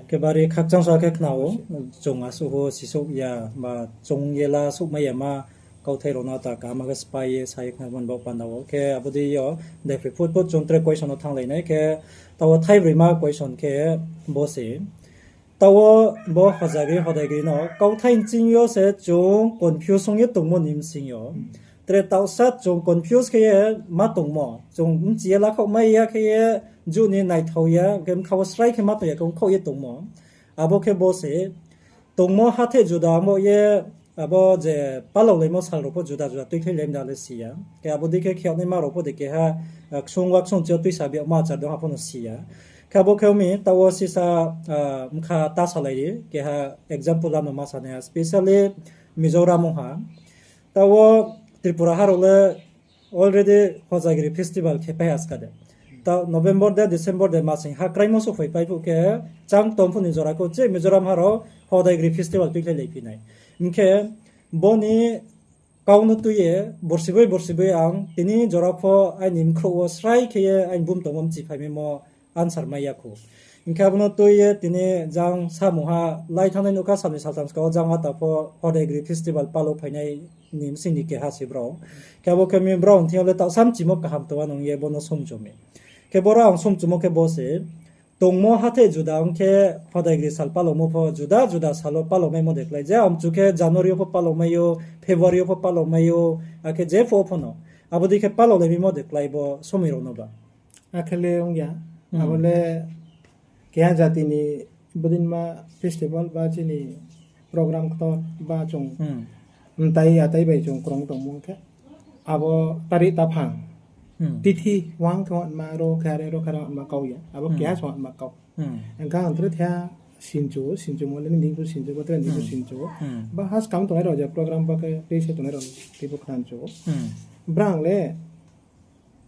Khe bari khakchang sa khe khna ou, chung asuh wo sisouh ya, ba chung ye la souhmai ya ma, kauthai rao no ta kaham khe spái ye sa ye khna mani baoh panda wo. Khe abo dei yo, daiphroi phut phut chung tre question no thannglai nai khe, taoh wo thaibroi ma question khe bo se. Taoh wo bo Hojagri Hodagri no kauthai nching yo se chung confuse ong ye tongmo ni bsing yo. Tre taohsa chung confuse khe ye ma tongmo. Chung bchi ye lakhaoh mai ya khe ye, ju ni naithao ya, khe bkha wo srai khe ma tong ya khe ongkhaoh ye tongmo. Abo khe bo se, tongmo hatheh juda ongmo ye, abo je palaolaimo sal rao pho juda juda tuikhlailai mda le si ya. Khe abo dei khe khenaima rao pho de keha, ah, ksung waksung chi yo tuisa biagma achar dong ha pho no si ya. Khe abo khe ong mi, taoh wo sisa, ah, bkha ta salai ri, keha example ano ma sanai ha, specially Mizoram ong ha. Taoh wo Tripura ha rao le already Hojagri festival khe pai ha ska de. Ta November de, December de masing ha kraimo souhphai pai phuh khe, chang tong phuh ni jora khe, che Mizoram ha rao Hodagri festival tuikhlailai phi nai. Hing khe bo ni kau no tui ye, borsi boi borsi boi ang tini jora pho aini mkhrouh wo srai khe ye aini bum tongmo mchi phaimaimo answer mai ya khou. Hing khe abo no tui ye tini jang samung ha lai thanngnai nouhkha, salni saltham skang wo jang ata pho Hodai Giri festival palo phainai ni bsing ni keha se brao. Khe abo khe mi brao thing yo le taoh samchimo kaham tong anung ye bo no sumchu mi. Khe boro ang sumchumo khe bo se, tongmo hathái juda ong khe Hodai Giri sal palomo pho juda juda sal wo palo maimo de klái. Je amchu khe January yo pho palo mai ou, February yo pho palo mai ou, akhe je pho pho no. Abo dei khe palo lai maimo de klái bo somoi rao no ba. Akhe le ong ya, abo le keha jati ni bodei ma festival ba chini program ktor ba chung mtai atai bai chung krung tongmo khe, abo tarik taphang, tithi wang khe hotma ro khe are ro khe hotma kau ya, abo keha se hotma kau. Hing khe ang tre thea sinchu, sinchumo le nini pho sinchu, bo tre nini pho sinchu. Ba haskam tongnai rao je program ba khe tei se tongnai rao tei bo khna chu. Brang le,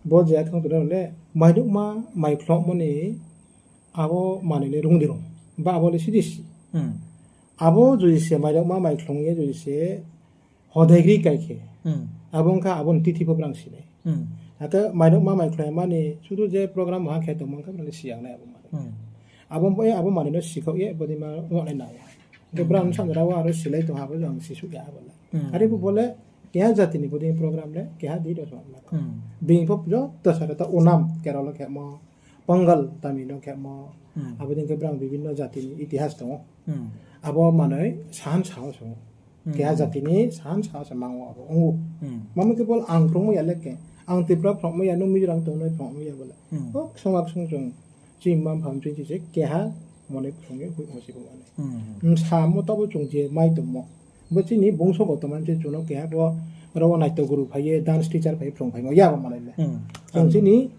bo je thang tongnai rao le, maiduhma mai khlomo ni abo manoi le rung di rung. Ba abo le sidi si. Abo jodi se maiduhma mai khlong ye jodi se Hodai Giri kai khe. Abo ong kha abo ni tithi pho brang si nai. Akhe maiduhma mai khlong mani sudu je program ha khe tongmo khe brang le si yang nai abo manoi. Abo bo ye abo manoi no sikhaoh ye bodei ma ong nai nang ya. Hing khe brang bsa jora wo aro silai tong ha bo ang sisuh ya abo le. Are pho bo le keha jati ni bodei program le keha di do song. Bini pho joto sara ta Onam Kerala khemo, Pongal Tamil no khemo, abo dei khe brang bibinno jati ni itihas tong ou. Abo manoi sahan sao se ong ou. Keha jati ni sahan sao se mang ou abo ong ou. Mamo khe bol ang phrungmo ya le khe, ang Tripura phrungmo ya, nung Mizoram tongnai phrungmo ya bo le. O ksung a ksung chung, chini mma mpha mchung chi se keha manoi phrung ye hoih mo se bo manoi. Bsa mo taoh bo chung je mai tongmo. Bo chini bungso bo tongmani se chung no keha bo aro wo naito guru phai ye, dance teacher phai ye phrung phaimo ya bo manoi le. Chung chini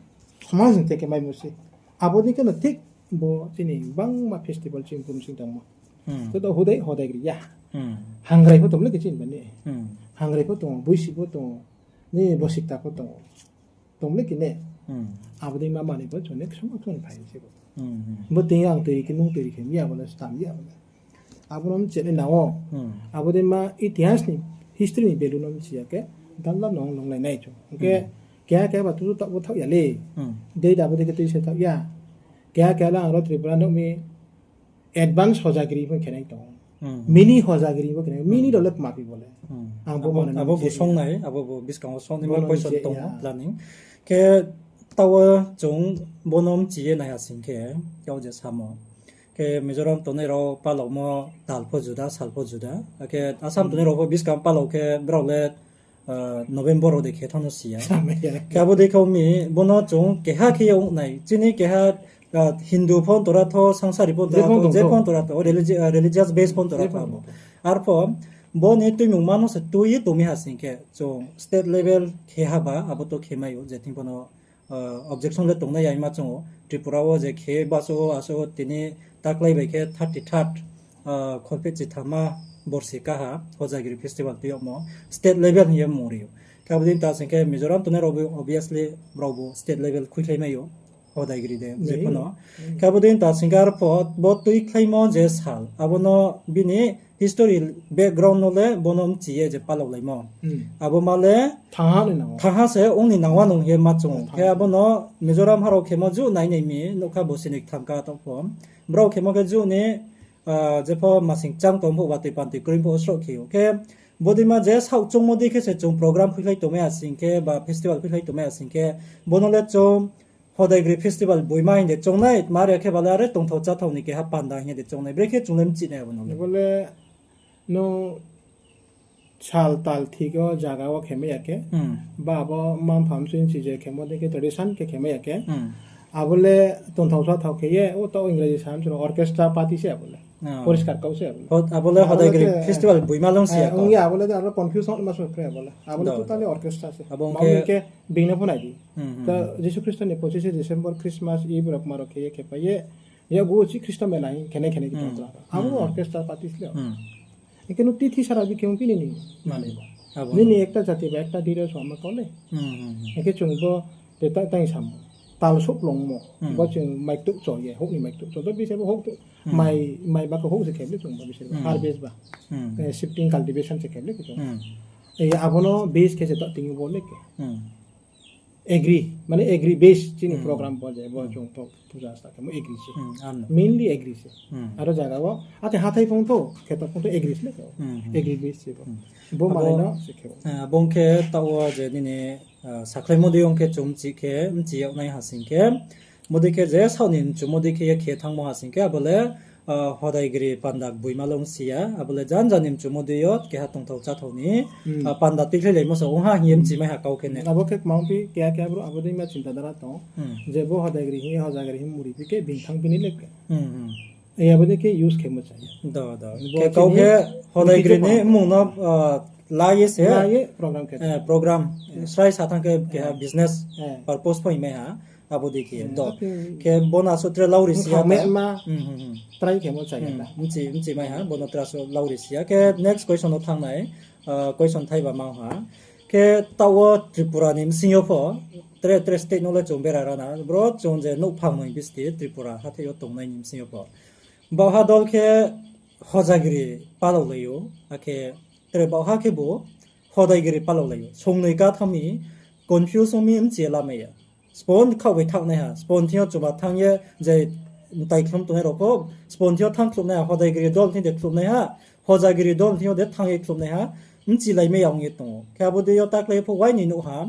somaj ni theke maimo se. Abo dei khe no thik bo chini bangma festival chini bumsing tongmo. Joto Hodai, Hodai Giri ya. Hangrai pho tong le khe chini bani. Hangrai pho tong ou, Boisi pho tong ou, ni Bosikta pho tong ou. Tong le khe ne. Abo dei ma manoi pho chung ne ksung ksung phai se bo. Bo tei ang toiri khe nung toiri khe mi abo le stam ya bo le. Abo no mchenai nang ou. Abo dei ma itihas ni, history ni value no mchi ya khe, dal dal no nunglai nai chung. Hing khe keha keha ba tutu taoh bo thaoh ya le. Dei da abo dei khe tui se thaoh ya. Keha keha le ang ro Tripura nuh mi advance Hodai Giri pho khe nai tong ou. Mini Hodai Giri pho khe nai, mini rao le kma phi bo le. Ang bo abo, manoi abo bo song nai, abo bo buskang wo song ni bo ma question je tong ya planning. Khe taoh wo chung bo no mchi ye nai ha sing khe, kau je samo. Khe Mizoram tongnai rao palaumo tal pho juda, sal pho juda. Akhe Assam tongnai rao pho buskang palau khe brao le, November wo de khe thanng no si ya. Khe abo dei khe ong mi, bo no chung keha khe ye ong nai. Chini keha, Hindu pho tora tho, sangsari pho tora tho, je pho tora tho, religious base pho tora tho abo. Arpho, bo ni tuimungma no se tui ye tong mi ha sing khe, chung state level khe ha ba, abo to khe mai ou, je thing pho no, objection le tongnai ya hima chung ou. Tripura wo je khe baso wo, aso wo tini taklai bai khe thirty third, kholpheh chithama borsi kaha Hodai Giri festival tui yagmo state level hing ye mung ri ou. Khe abo dei ta sing khe Mizoram tongnai rao bo obviously brao bo state level khuikhlai mai ou. Hodai Giri de je pho no. Khe abo dei ta sing khe arpho bo tuikhlaimo je sal, abo no bini history background no le bo no mchi ye je palaulaimo. Abo ma le thanngha se ong ni nangwa nung ye ma chung ou. Khe abo no Mizoram ha rao khemo juh nai nai mi, nouhkha bo sini ktham ka taoh pho. Brao khemo khe juh ni, je pho masing chang tong pho ba tui pan tui kroi pho sroh khe ou. Khe bodeima je saoh chungmo dei khe se chung program khuikhlai tongmai ya sing khe, ba festival khuikhlai tongmai ya sing khe, bo no le chung Hodai Giri festival boima hing de chung nai, tma ri khe ba le are tongthao cháthao ni keha panda hing de chung nai. Brekhe chung le mchi nai abo no le. Bo le nung sal tal thik yo zaga wo khemai ya khe, ba abo mma mpha mchung chi je khemo dei khe tradition khe khemai ya khe, abo le tongthao cháthao khe ye, o taoh Ingraji sa mchu no orchestra party se abo le. Poriskar kau se abo le. Abo le Hodai Giri festival boima le ong si ya, abo le aro confusion ma song khe abo le. Abo le totally orchestra se. Abo ong khe being no pho nai di. Ta Jisu Khristo ni pochishe December, Christmas, Eve rao kma rao khe ye khe pai ye, yakgu chi Khristo mela hing khenai khenai khe tong abo orchestra party le. Hing khe nung tithi sara bi khe ong phi nini manoi bo. Nini ekta jati ba ekta diri so ma kau le. Hing khe chung bo te ta tang sam tal souh plongmo. Bo chung maiktuh cho ye, houh ni maiktuh cho. To bise bo houh, mai, mai ba khe houh se khe le chung bo bise harvest ba, shifting, cultivation se khe le chung. Abo no base khe se ta ting bo le khe. agri, mane agri base chini program bo je, bo chung to puja sta khe mo agri se. Mainly agri se. Aro jaga wo, ate hathái phung tho, kheto phung tho agri se le khe. Agri base se bo. Bo manai no se khe. Abo ong khe taoh wo je nini, sakhlaimo dei ong khe chung mchi khe, mchi yag nai ha sing khe. Bodei khe je saoh ni mchumo dei khe ye khe thanngmo ha sing khe, abo le, hodaigiri panda gboima le ong si ya, abo le janja ni mchumo dei yo keha tongthao cháthao ni, panda tuikhlailaimo se ong ha hing ye mchi mai ha kau khe ne. Abo khe kma ong phi, keha keha brouh abo dei ma chinta dara tong, je bo hodaigiri hing ye hodaigiri hing muri phi khe bini thanng phi ni le khe. Abo dei khe use khemo cha ya. Khe kau khe hodaigiri ni mmung no la ye se, program, srai sa thanng khe keha business purpose pho hing mai ha. Abo dei khe do. Khe bo no asuh tre lauri si ya ta. Mchi mai ha, bo no tre asuh lauri si ya. Khe next question no thanng nai, question thaiba ma ha. Khe taoh wo Tripura ni bsing yo pho, tre tre state no le chung bera ra na, bro chung je nouhphang noi bisti Tripura hathái yo tongnai ni bsing yo pho. Baohha dol khe hojagiri palaolai ou, akhe tre baohha khebu hodaigiri palaolai ou. Songnoi ka thanng mi, confuse ong mi, mchi ye lamai ya. Sbo khaoh bai thanng naiha, sbo thing yo chuma thanng ye je mtai khlum tongnai rao pho, sbo thing yo thanng khlum naiha, hodaigiri dol thing de khlum naiha, hojagiri dol thing yo de thanng ye khlum naiha, mchilaimai ya ong ye tong ou. Khe abo dei yo taklái pho uaini nuh ha,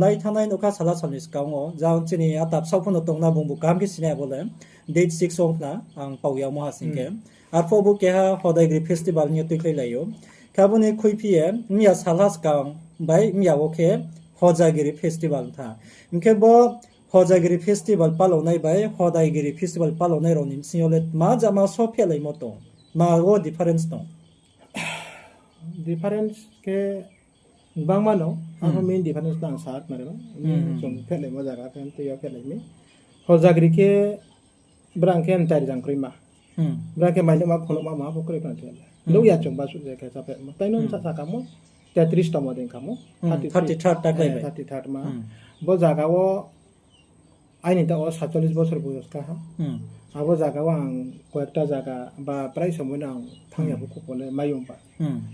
lai thanngnai nuh kha sala salni skang wo, jang chini ata bsaoh pho no tong na bungbu kaham khe sinai abo le, date six ong khna, ang pao yamo ha sing khe. Arphuh bo keha hodaigiri festival hing ye tuikhlailai ou. Khe abo ni khuiphi ye, mya salha skang bai mya wo khe hojagiri festival tha. Hing khe bo hojagiri festival palaonai bai hodaigiri festival palaonai rao ni bsing yo le tma jama so phehlaimo tong, tma wo difference tong? Difference khe gbangma no, abo main difference no ang sa khnari no. Chung phehlaimo zaga khe tui yo phehlai mi. Hojagiri khe brang khe mtai rijang kroima. Brang khe mainouhma khonouhma ma pho kroi khna thai le. Nuh ya chung ba suh je khe sa phehmo. Tai no sa sa kamo, tetris tomo dei khamo. Thirty third ma. Bo zaga wo aini taoh wo satcholish bosor boyos ka ha. Abo zaga wo ang koyekta zaga ba prai somoi no ang thanng ya bo khupo le mai ong ba.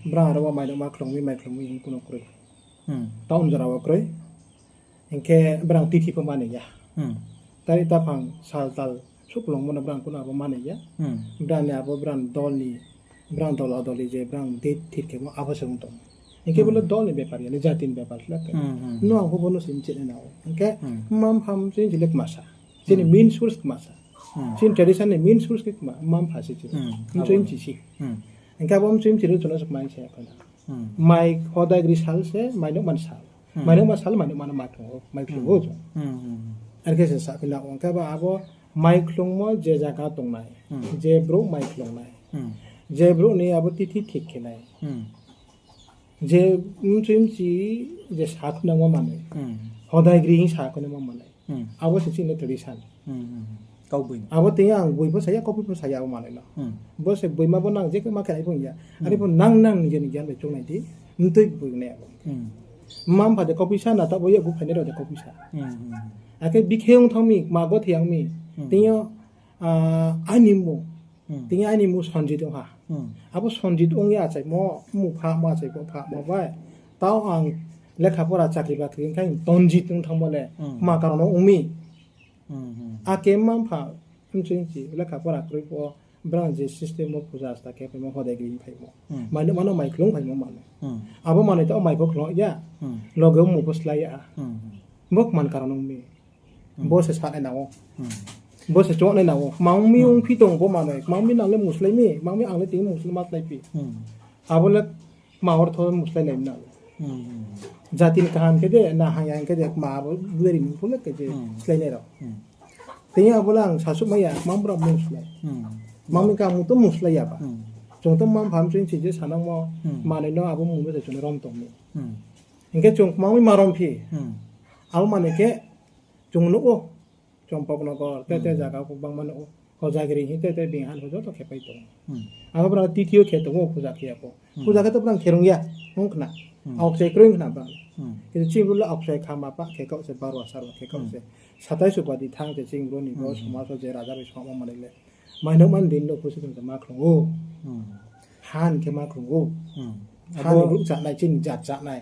Brang aro wo mainouhma khlung mi, mai khlung mi hing kuno kroi. Town jora wo kroi. Hing khe brang tithi pho manai ya. Tari taphang sal tal suh khlungmo no brang kuno abo manai ya. Brang ni abo brang dol ni, brang dol adol ni je brang date thik khemo abo se ong tong. Hing khe bo le dol ni bepar ya, le jati ni bepar le khe. No ang pho bo no se mchi nai nang ou. Hing khe mma mpha mchoi mchi le kma sa. Chini main source kma sa. Chini tradition ni main source khe kma, mma mpha se chini. Mchoi mchi si. Hing khe abo mchoi mchi le chung no se kma se ya khe na. Mai hodaigiri sal se mainouhma ni sal. Mainouhma sal, mainouhma no mai khlung ou, mai khlung ou chung. Are khe se sa phi na ong khe ba abo mai khlungmo je zaga tongnai, je brouh mai khlung nai, je brouh ni abo tithi thik khe nai, je mchoi mchi je sa khunangmo manoi, hodaigiri hing sa khunangmo manoi. Abo se chini tradition. Abo tei ang boi pho sa ya, kauphi pho sa ya abo manoi no. Bo se boima bo nang je khe ma khe nai pho ya. Are pho nang nang nije ni gyan bai choung nai di, mtoi boi nai abo. Mma mpha de kauphi sa na, taoh bo yakgu phainai rao de kauphi sa. Akhe bikhe ong thanng mi, kma gothei yang mi, tei yo, aini mmung, tei yo aini mmung Sanjit ong ha. Abo Sanjit ong ye achaimo, mmung phamo, achaimo phamo bai. Taoh ang lekha pora chakri bakri ong khe Tonjit ong thanngmo le, kma karon no ong mi. Akhe mma mpha mchoi mchi lekha pora kroi pho, brang je system wo puja sta khe phaimo hodaigiri phaimo. Mainouhma no mai khlung phaimo manoi. Abo manoi taoh mai pho khlung ya, loge wo mmung pho slái ya. Bo kman karon ong mi. Bo se sa nai nang ou. Bo se choung nai nang ou. Kma ong mi ongphi tong bo manoi. Kma ong mi nang le mmung slái mi, kma ong mi ang le tini mmung slái ma slái phi. Abo le kma ortho mmung slái nai nang. Jati ni kaham khe de, na hamya khe de, kma abo beri mmung pho le khe je slái nai rao. Tei abo le ang sasuh mai ya, kma ong brao mmung slái. Kma ong mi khe ang mmung to mmung slái ya ba. Chung to mma mpha mchoi mchi je sanangmo manoi no abo mmung bo se chung no rom tong mi. Hing khe chung kma ong mi ma rom phi. Abo manoi khe chung nuh ou, Champaknagar, te te zaga pho bangma nuh ou. Hojagiri hing te te bini han pho joto khe pai tong ou. Abo brang tithi yo khe tong ou, puja khe ya pho. Puja khe to brang khe rung ya, ong khna. Aokchai kroi ong khna brang. Kintu chini bru le aokchai kha ma pah khe kaoh se barwa sarwa khe kaoh se. Satai supadi thanng se chini bru ni bo somaj wo je raja bai songma manoi le. Mainouhma ni din no phusi chung se ma khlung ou. Han khe ma khlung ou. Han ni brouh chánai, chini jat chánai.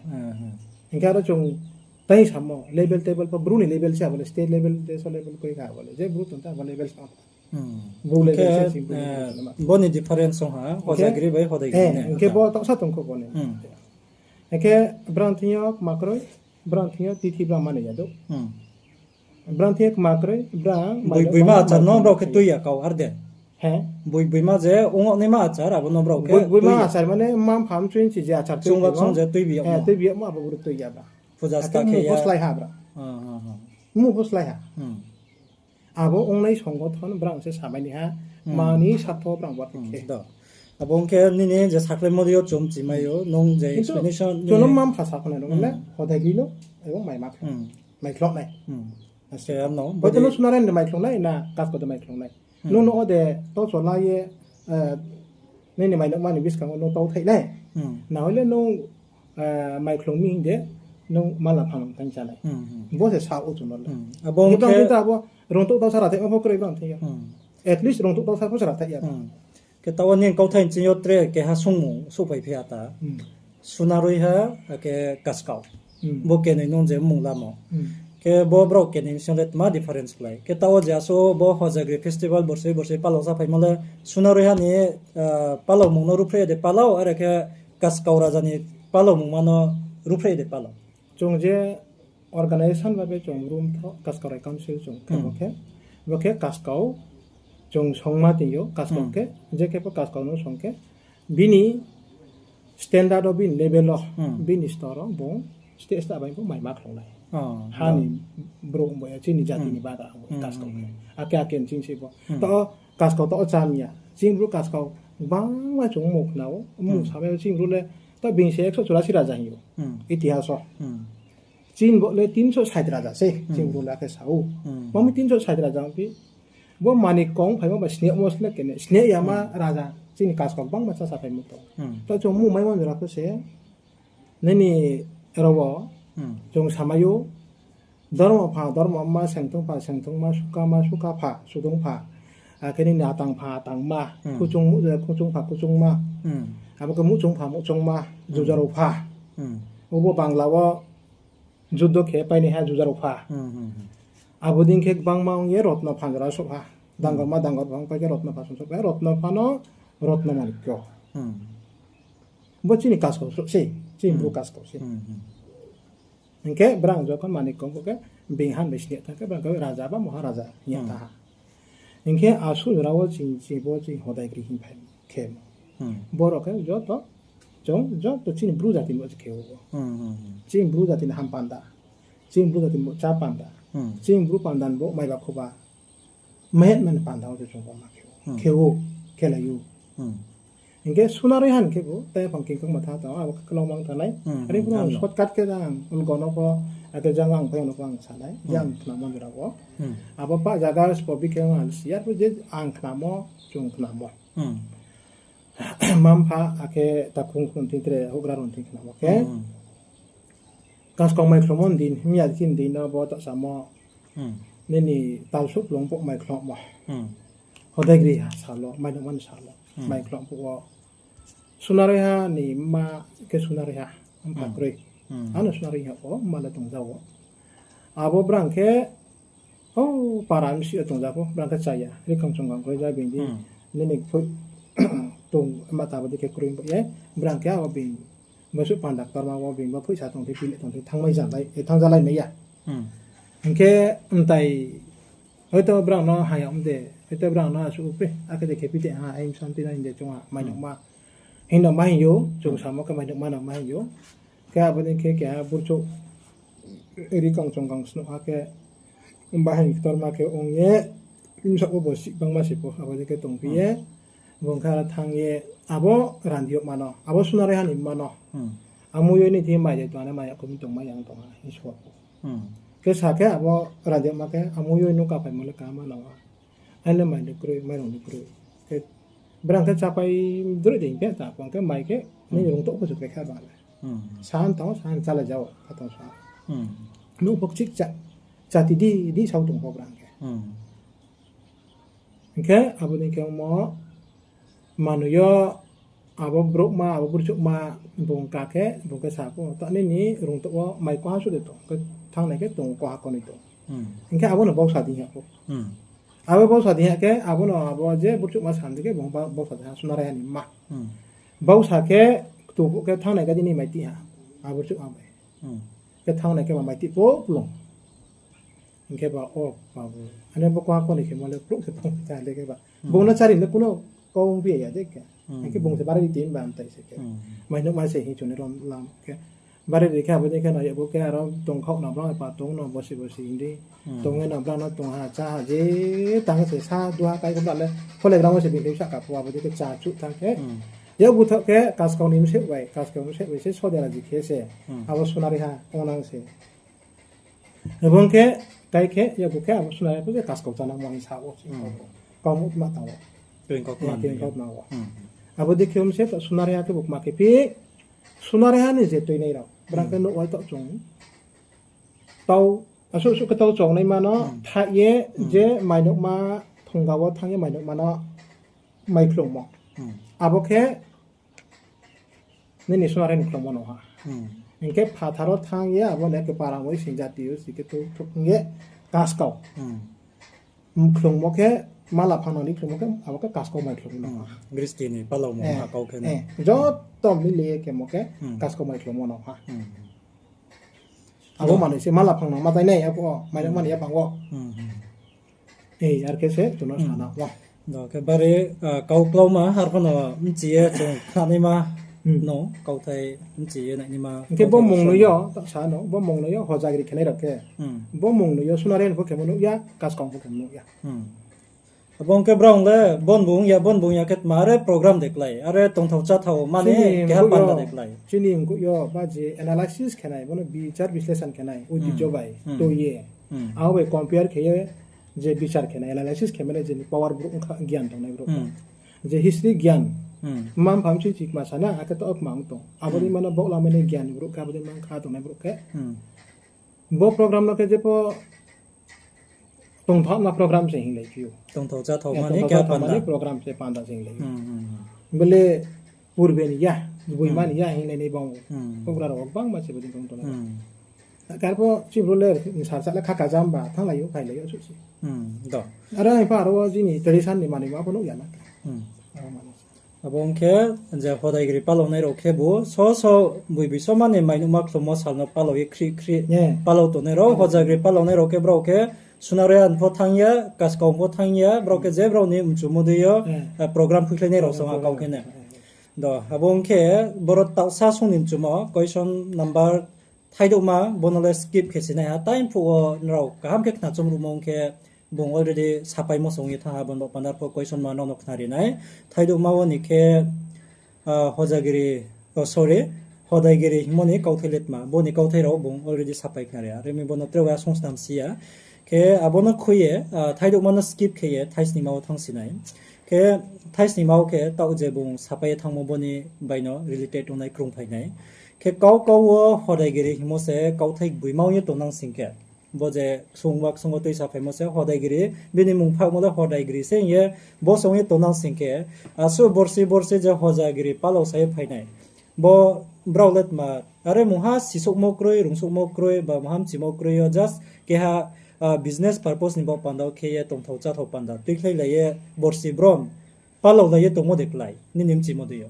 Hing khe aro chung Tai samo level table pho Bru ni level se abo le, state level, deso level koi kha abo le. Je Bru tong ta abo level sa. Hmm. Bru level se, eh, Bru level se ma. Bo ni difference ong ha, Hojagiri bai Hodai Giri ne. Hing khe bo taohsa tong kho bo ni. Hmm. Hing khe brang thing yo kma kroi, brang thing yo tithi brang mani ya do. Hmm. Brang thing yo kma kroi, brang boi, boima achar no brao khe tui ya kau ar de. He? Boi, boima je ong naima achar, abo no brao khe boi, boima achar mane mma mpha mchoi ni je achar tui, chung ba chung je tui bi ya mo. Tui bi ya mo, abo bru tui ya ba. Puja sta khe ya. Muh pho slái ha bra. Hmm. Muh pho slái ha. Hmm. Abo ongnai songothon brang se samai ni ha, hmm, mani satho brang ba khe. Hmm, do. Abo ong khe nini je sakhlai modi yo chum chimai yo, nung je explanation chung no mma mpha sa khna nung le, hmm, Hodai Giri no, ebong mai ma khe. Hmm. Mai khlok nai. Hmm. Ase ano, boito no Sunaraiha ni mai khlok nai, na Kaskau de mai khlok nai. Hmm. Nung no ode to chola ye, eh, nini mainouhma ni buskang wo nung tau thai nai. Hmm. Na hoi le nung, eh, mai khlong mi hing de, nung mala phanang tang cha nai. Hmm, hmm. Bo se sa o chung no le. Hmm. Abo ong khe brang thing ta abo rongtouh tau sara thai ma pho kroi brang thing yo. Hmm. At least rongtouh tau sara pho sara thai ya. Hmm. Khe taoh wo nini kauthai nching yo tre keha sungmung souhphai phi ya ta. Hmm. Sunaraiha, akhe Kaskau. Hmm. Bo kenoi nung je mmung lamo. Hmm. Khe bo brao kenoi sing le tma difference klái. Khe taoh wo je asuh bo Hojagiri festival borsoi borsoi palao sa phaimo le Sunaraiha ni, ah, palaomung no ruhphreh de palao, are khe Kaskau raja ni palaomungma no ruhphreh de palao. Chung je organization ba be chung room tho, Kaskau Rai Council chung khe, hmm, bo khe, bo khe Kaskau chung songma tong yo, Kaskau, hmm, khe, je khe pho Kaskau no song khe, bini standard o, bini level o, hmm, bini stor o, bung state state bai bo mai ma khlong nai. Oh, ha ni brouh bo ya, chini jati ni, hmm, bagra bo, hmm, Kaskau khe. Hmm. Ake ake nching se bo. Hmm. To Kaskau to o cham ya. Chini bru Kaskau gbangma chung mung khna ou, mung, hmm, samai ou chini bru le, to bini se ekso churasi raja hing ou. Hmm. Itihas o. Hmm. Chini bo le tinso sait raja se, hmm, chini bru le akhe sa ou. Hmm. Mami tinso sait raja ongphi. Bo mani kong phaimo ba sniamo sle kene, sni yama, hmm, raja. Chini Kaskau gbangma chasa phaimo tong. Hmm. To chung mung maimo jora pho se, nini rao wo, hmm, chung samai ou, dormo pha, dormo ma, sengthung pha, sengthung ma, suka ma, suka pha, sudung pha. Akhe nini atang pha, atang ma, hmm, khuchung, eh, khuchung pha, khuchung ma. Hmm. Abo khe muhchung pha, muhchung ma, hmm, jujarao pha. Hmm. Obo Bangla wo juddo khe painaiha jujarao pha. Hmm, hmm, hmm. Abo dei khe gbangma ong ye rotno pha jora souh ha. Hmm. Dangor ma dangor pha ong pai khe rotno pha song souh pai, rotno pha no rotno manikyo. Hmm. Bo chini Kaskau se, chini, hmm, bru Kaskau se. Hmm, hmm. Hing khe brang jokhon manikyo bo khe bini han bai sni thanng khe brang khe raja ba moharaja hing ye, hmm, thanng ha. Hing khe asuh jora wo chini, chini bo chini Hodai Giri hing phai khe, hmm, borok khe joto, chung joto chini bru jati ni bo se khe ou. Hmm, hmm, hmm. Chini bru jati ni ham panda. Chini bru jati ni bo chá panda. Hmm. Chini bru panda ni bo maiba khuba. Mahet mani panda wo se chung bo ma khe ou. Hmm. Khe ou, khelai ou. Hmm. Hing khe Sunaraiha ni khe bo, tai phang kingkang ma tha tong, abo khe klau mang thanng nai. Hmm, hmm. Are phuh ang shortcut khe ang ulgo no pho, ake jang ang phai no pho ang sa nai. Hmm. Jang khna man jora wo. Hmm. Abo pa jaga spo bi khe ang si ya, je ang khnamo, chung khnamo. Hmm. Mma mpha, akhe takhung khun thing tre, houhgra rao thing khnamo khe. Hmm. Kaskau mai khlongmo ni din, himya khe ni din no bo ta samo. Hmm. Nini talsouh khlong phuh mai khlongmo. Hmm. Hodai Giri ha sal wo, mai nungma ni sal wo. Hmm. Mai khlong phuh wo. Sunaraiha ni mma khe Sunaraiha, mpha, hmm, kroi. Hmm. Ano Sunaraiha wo, mma le tongja wo. Abo brang khe, o, para msi yo tongja pho, brang khe chaya. Rikang chungkang kroi ja bini di. Hmm. Nini phuh tong, ma ta bo di khe kroi bo ye. Brang khe abo bini. Bo suh panda ktorma wo bini bo phoihsa tong thei, pini tong thei, thanngmai jalai, e, thanngjalai mai ya. Hmm. Hing khe mtai, hoito brang no haya om de, hoito brang no asuh upre, akhe de khe phi de ha, aim santi no hing de chung ha, mai, hmm, nungma. Hing no ma hing yo, chung, hmm, samo khe mai nungma no ma hing yo. Khe abo ni khe keha burchouh rikang chungkang snuh ha khe, bahai ktorma khe ong ye, bsa wo bo sih bangma se pho, abo ni khe tongphi ye, hmm, bung khe aro thanng ye, abo randi yagma no, abo Sunaraiha ni mma no. Hmm. Amui yo ni thing mai de tong, ane mai ya kumi tong, mai yang tong ha, hing sua pho. Hmm. Khe sa khe abo randi yagma khe, amui yo no kaphaimo le kama nang ha. Aile mai le kroi, mairung le kroi. Khe brang khe chapai droi de hing khe ta, bung khe mai khe, hmm, nini rungtouh pho se khe kha ba le. Hmm. San tong, san chala jao, kha tong sa. Hmm. Nung pho kchik cha, chati di, di sao tong pho brang khe. Hmm. Hing khe abo ni khe ongmo, manoi yo, Abo brouhma, abo burchouhma bung ka khe, bung khe sa pho, ta nini rungtouh wo mai koha suh de tong, khe thanngnai khe tong koha konoi tong. Hing khe abo no bausa di ha pho. Abo bausa di ha khe, abo no abo je burchouhma sa di khe, bung ba-, bausa di ha, Sunaraiha ni mma. Bausa khe, ktu phuh khe thanngnai ka di ni mai ti ha, abo burchouhma bai. Khe thanngnai khe ba mai ti pho plung. Hing khe ba, o babu, ani bo koha konoi khe mo le pluh khe tong kha le khe ba. Bung no chari le kuno kau ongphi ya de khe. Hing khe bung se bari ri tin ba mtai se khe. Mai nuhma se hing chung ni rom lam khe. Bari ri khe abo dei khe no yabo khe aro tongkhaoh no brang pa tong no bosi bosi hing di. Tong ye no brang no tong ha cha ha je tang se sa duha kai khe brang le phole brang se bini sahka pho abo dei khe cha chuh tang khe. Yabo buthoh khe Kaskau ni mseh bai, Kaskau mseh bai se Soderaji khe se. Abo Sunaraiha ongnang se. Abo ong khe, kai khe, yabo khe abo Sunaraiha pho je Kaskau chanangmo hing sa wo se. Kau muh tma tang wo. Kau tma wo. Abo dei khe ong se to Sunaraiha khe bo kma khe phi, Sunaraiha ni je tuinai rao. Brang khe nouh wai to chung. Tau, asuh suh khe tau chongnaima no, thaih ye, je mainouhma, thongga wo thanng ye mainouhma no, mai khlungmo. Abo khe, nini Sunaraiha ni khlungmo no ha. Hing khe phathar wo thanng ye, abo ni khe parang bai sing jati yo, si khe tu, tu, hing ye, Kaskau. Khlungmo khe, mala phang nang ni khlungmo khe, abo khe Kaskau mai khlungmo no ha. Gristi ni palaumo ha kau khe no. Joto mili ye khemo khe, Kaskau mai khlungmo no ha. Abo manoi se mala phang nang ma tai nai, abo mainouhma ni yaphang wo. Ei, ar khe se chung no sana wo. Do khe bari, kau klauma, ar pho no bchi ye chung khnaima no, kauthai bchi ye nainaima. Hing khe bo mung no yo, ta sa no, bo mung no yo, Hojagiri khenai rao khe. Bo mung no yo, Sunaraiha ni pho khemo nuh ya, Kaskau pho khemo nuh ya. Abo ong khe brao le, bon bung ya, bon bung ya khe tma, are program de klái, are tongthao cháthao mani keha panda de klái. Chini mkuh yo, ba je analysis khenai, bono bichar bisleshon khenai, oitijo bai, tui ye. Abo bai compare khe ye, je bichar khenai, analysis khe mane je ni power brouh ongkha, gyan tongnai brouh. Je history gyan, mma mpha msi chikma sana, akhe to kma ong tong. Abo dei mano baoh lamai nai gyan brouh khe, abo dei man kha tongnai brouh khe. Bo program no khe jepho tongthao ma program se hinglai phi ou. Tongthao cháthao mani program se panda se hinglai ou. Bole purbe ni ya, boima ni ya hinglai nai bang ou. Houhgra rao gbangma se bo dei tong tongnai. Akhe arpho chini brouh le sar sa le khaka jamba thannglai ou, phailai ou suh se. Aro hing pho aro wo chini tradition ni manoi ma pho nuh ya na. Abo ong khe je Hodaigiri palaonai rao khe bo so so boi bisoma ni mainouhma khlummo sal no palao ye khri khri palao tongnai rao, Hojagiri palaonai rao khe brao khe Sunaraiha pho thanng ya, Kaskau pho thanng ya, brao khe je brao ni mchumo dei yo program phuikhlainai rao song ha kau khe ne. Do, abo ong khe boro taohsa song ni mchumo, question number thaidouhma, bono le skip khe sinai ha, time phuh wo nrao kaham khe khna chom ruhmo ong khe, bung already sapaimo song ye thanng ha, bono panda pho question ma nono khnari nai. Thaidouhma wo ni khe, Hojagiri, oh sorry, Hodaigiri hingmo ni kauthai le tma, bo ni kauthai rao bung already sapai khnari ha. Are mi bono tre wa song snam si ya. Khe abo no khui ye, thaidouhma no skip khe ye thaisningma wo thanng sinai. Khe thaisningma wo khe taoh je bung sapai ye thanngmo bo ni bai no related ongnai krungphai nai. Khe kau kau wo Hodaigiri hingmo se kauthai gboima ong ye tongnang sing khe. Bo je ksung wa ksung wo tuisa phaimo se Hodaigiri, bini mung phakmo le Hodaigiri se hing ye, bo se ong ye tongnang sing khe, asuh borsi borsi je Hojagiri palao sa ye phai nai. Bo brao le tma, are mungha sisouhmo kroi, rungsouhmo kroi, ba mungha mchimo kroi yo, just keha business purpose ni baoh panda wo khe ye tongthao cháthao panda tuikhlailai ye borsi brom palaolai ye tongmo de klái, nini mchimo dei yo.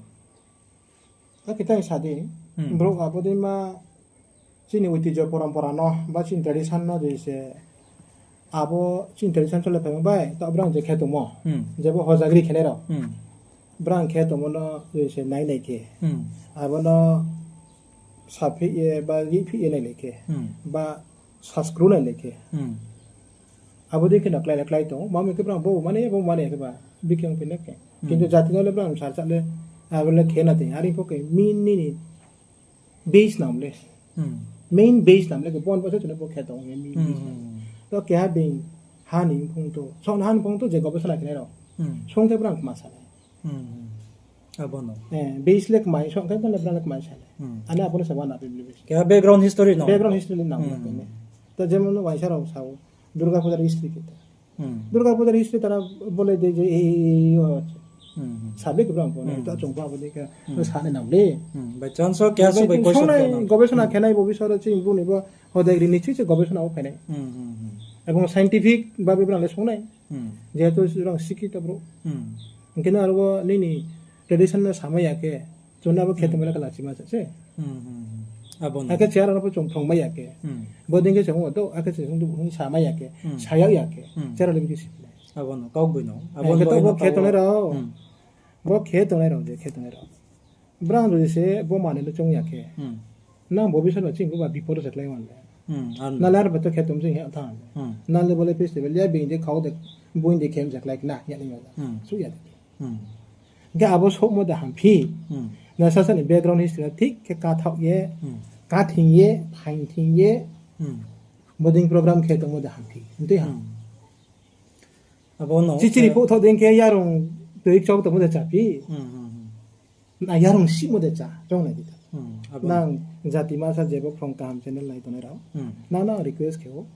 Akhe tang sa di, brouh abo dei ma chini oitijo porompora no, ba chini tradition no je se abo chini tradition chole phaimo bai, taoh brang je khe tongmo, je bo Hojagiri khenai rao. Brang khe tongmo no je se nai nai khe. Abo no saphih ye ba yihphih ye nailai khe. Ba saskru nailai khe. Abo dei khe no klái le klái tong ou, mami khe brang bo mani, bo mani khe ba, bikhe ongphi na khe. Kintu jati no le brang sar sa le, abo le khe na tong, are pho khe main nini base nam le. Main base nam le khe bon bo se chung no bo khe tong ou, main base nam. To keha being ha ni phung to, song ha ni phung to je gobesona khenai rao. Song khe brang kma sa nai. Abo no. Base le kmai, song khe brang le kmai sa nai. Ani abo no se wana bibli base. Keha background history no. Background history le nam le khe ne. To jemon waisa rao sa ou, Durga Puja history khe ta. Durga Puja history tara bole de je ei, ei, ei, ei, o, Hmm, hmm. Sabe khe brang pho nai, ta chung ba bo dei khe, hmm, sa nai nang le. Hmm, by chance o keha se bai question songnai, khe nang. Gobesona khe nai bo bisor o chini bru ni bo hodai ri ni chini se gobesona o phai nai. Hmm, hmm, hmm. Ebong scientific babe brang le songnai. Hmm. Jehetu brang sikhi to bro. Hmm. Hingkhe no aro bo nini tradition no samai ya khe, chung abo khe tongmai le kala chima se. Hmm, hmm, hmm. Abo no. Akhe chair ano pho chung thongmai ya khe. Hmm. Bo dei khe chung o to, akhe chung to hing samai ya khe, hmm, saya ya khe. Hmm. Chair ano le bidi si. Abo no, kau boi no. Abo no khe to bo khe tongnai rao. Hmm. Bo khe tongnai rao, je khe tongnai rao. Brang jodi se bo manoi no chong ya khe. Hmm. Nang bo bisor no chini bo ba bipor se klái man le. Hmm, ano. Na le ar ba to khe tong jing he tha. Hmm. Na le bo le festival ya bini de khau de boi de khe se klái na ya ni ma. Hmm. Su ya de. Hmm. Ga abo souhmo de hamphi. Hmm. Na sasa ni background history thik khe kathaoh ye, hmm, kathing ye, phaing thing ye, hmm, bodei program khe tongmo de hamphi. Ntui ha. Hmm. Abo no, chichiri eh, phuh thok dei khe yarung tui chok tongmo de chaphi. Hmm, hmm, hmm. Na yarung simo de cha, chong nai di ta. Hmm, abo no. Nang jati masa jebo phrong kaham channel nai tongnai rao. Hmm. Nang nang request khe o.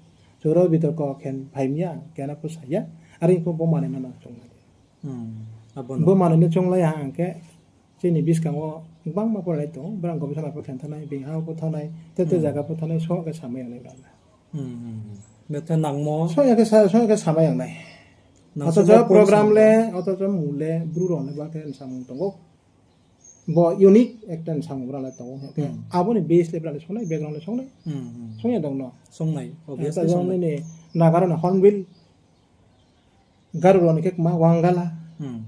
Choro bitor ko khen phaimya, kena pho saya. Are pho bo manoi no nang chong nai di. Hmm, abo no. Bo manoi no chonglai ha hing khe, chini buskang wo gbangma porai tong, brang gobisona pho khen thanai, bini ha pho thanai, te te, hmm, zaga pho thanai, song khe samai yang nai brang. Hmm, hmm, hmm. Bethe nangmo. Song ya khe sa-, song ya khe samai yang nai. Nang oto song jo program le, oto jo mu le, bru rao le ba khe samung tongo. Bo unique ekta samung brang le tongo. Hmm. Abo ni base le brang le songnai, background le songnai. Hmm, hmm. Song ya dong no. Songnai, obviously ta jong songnai. Nini Naga rao ni Hornbill. Garo rao ni khe kma Wangala. Hmm.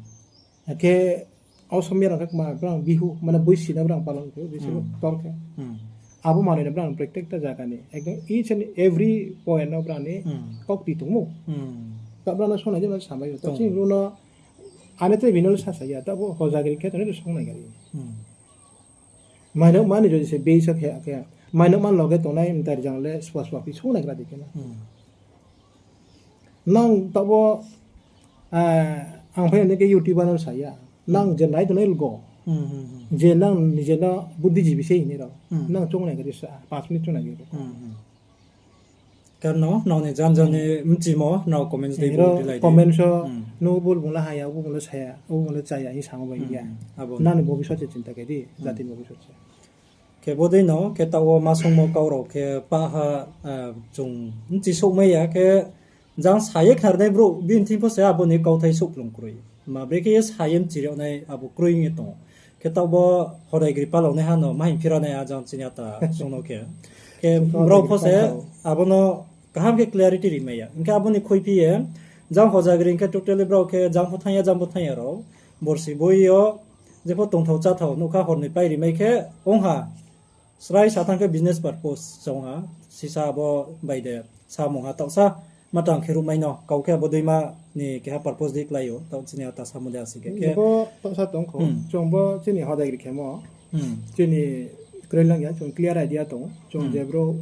Akhe Asomia rao khe kma brang Bihu, mane Boisi no brang palon khe, Boisi no, hmm, tor khe. Hmm. Abo manoi no brang protect ta zaga ni. Ekdom each and every point no brang ni, hmm, kok ti tongmo. Hmm. Ta brang no songnai je no samai yo. Ta tong. Chini bru no, ane tre bini le sasa ya, ta bo hojagri khe tongnai no songnai gari. Hmm. Mainok mani jodi se base khe, khe mainok man loge tongnai mtai rijang le swa swa pi sung nai gra di khe na. Hmm. Nang tabo, ah, ang phai ni khe YouTuber no saya. Nang, hmm, je nai tongnai lgo. Hmm, hmm, hmm. Je nang nije no buddhijibi se hini rao. Hmm. Nang chong nai gra di sa, panch minute chong nai gra di. Hmm, hmm. Karno, nrao ni jan jan ni, hmm, mchimo, nrao comments dei bo rilai di. Comments o, hmm, nung bo bung le haya, bo bung le saya, bo bung le chaya, hing samo bai ya. Hmm, abo no. Nang ni bobisot se chinta khe di, hmm, jati ni bobisot se. Khe bodei no, khe taoh wo ma songmo kau rao khe pah ha, ah, chung mchi souhmai ya khe, jang sa ye khnarnai brouh, bini thing pho se abo ni kauthai souhplung kroi. Ma bre khe ye sa ye mchi ri nai abo kroi ye tong ou. Khe taoh bo hodai gri palao nai ha no, ma hing phira nai a jang chini ata song no khe. Khe brao pho se abo no kaham khe clarity ri mai ya. Hing khe abo ni khuiphi ye, jang hojagri hing khe totally brao khe jang pho thanng ya, jang pho thanng ya rao. Borsi boi yo, jepho tongthao cháthao, nougkha hornoi pai ri mai khe, ong ha. Srai sa thanng khe business purpose se ong ha. Sisa abo bai de, samung ha taohsa, ma tang khe ruhmai no, kau khe abo deima ni keha purpose dei klái ou, taoh chini ata samo de asi khe. Khe bo taohsa tong kho, hmm, chung bo chini hodai gri khemo, hmm, chini kroi lang ya, chung clear idea tong ou, chung, hmm, je brouh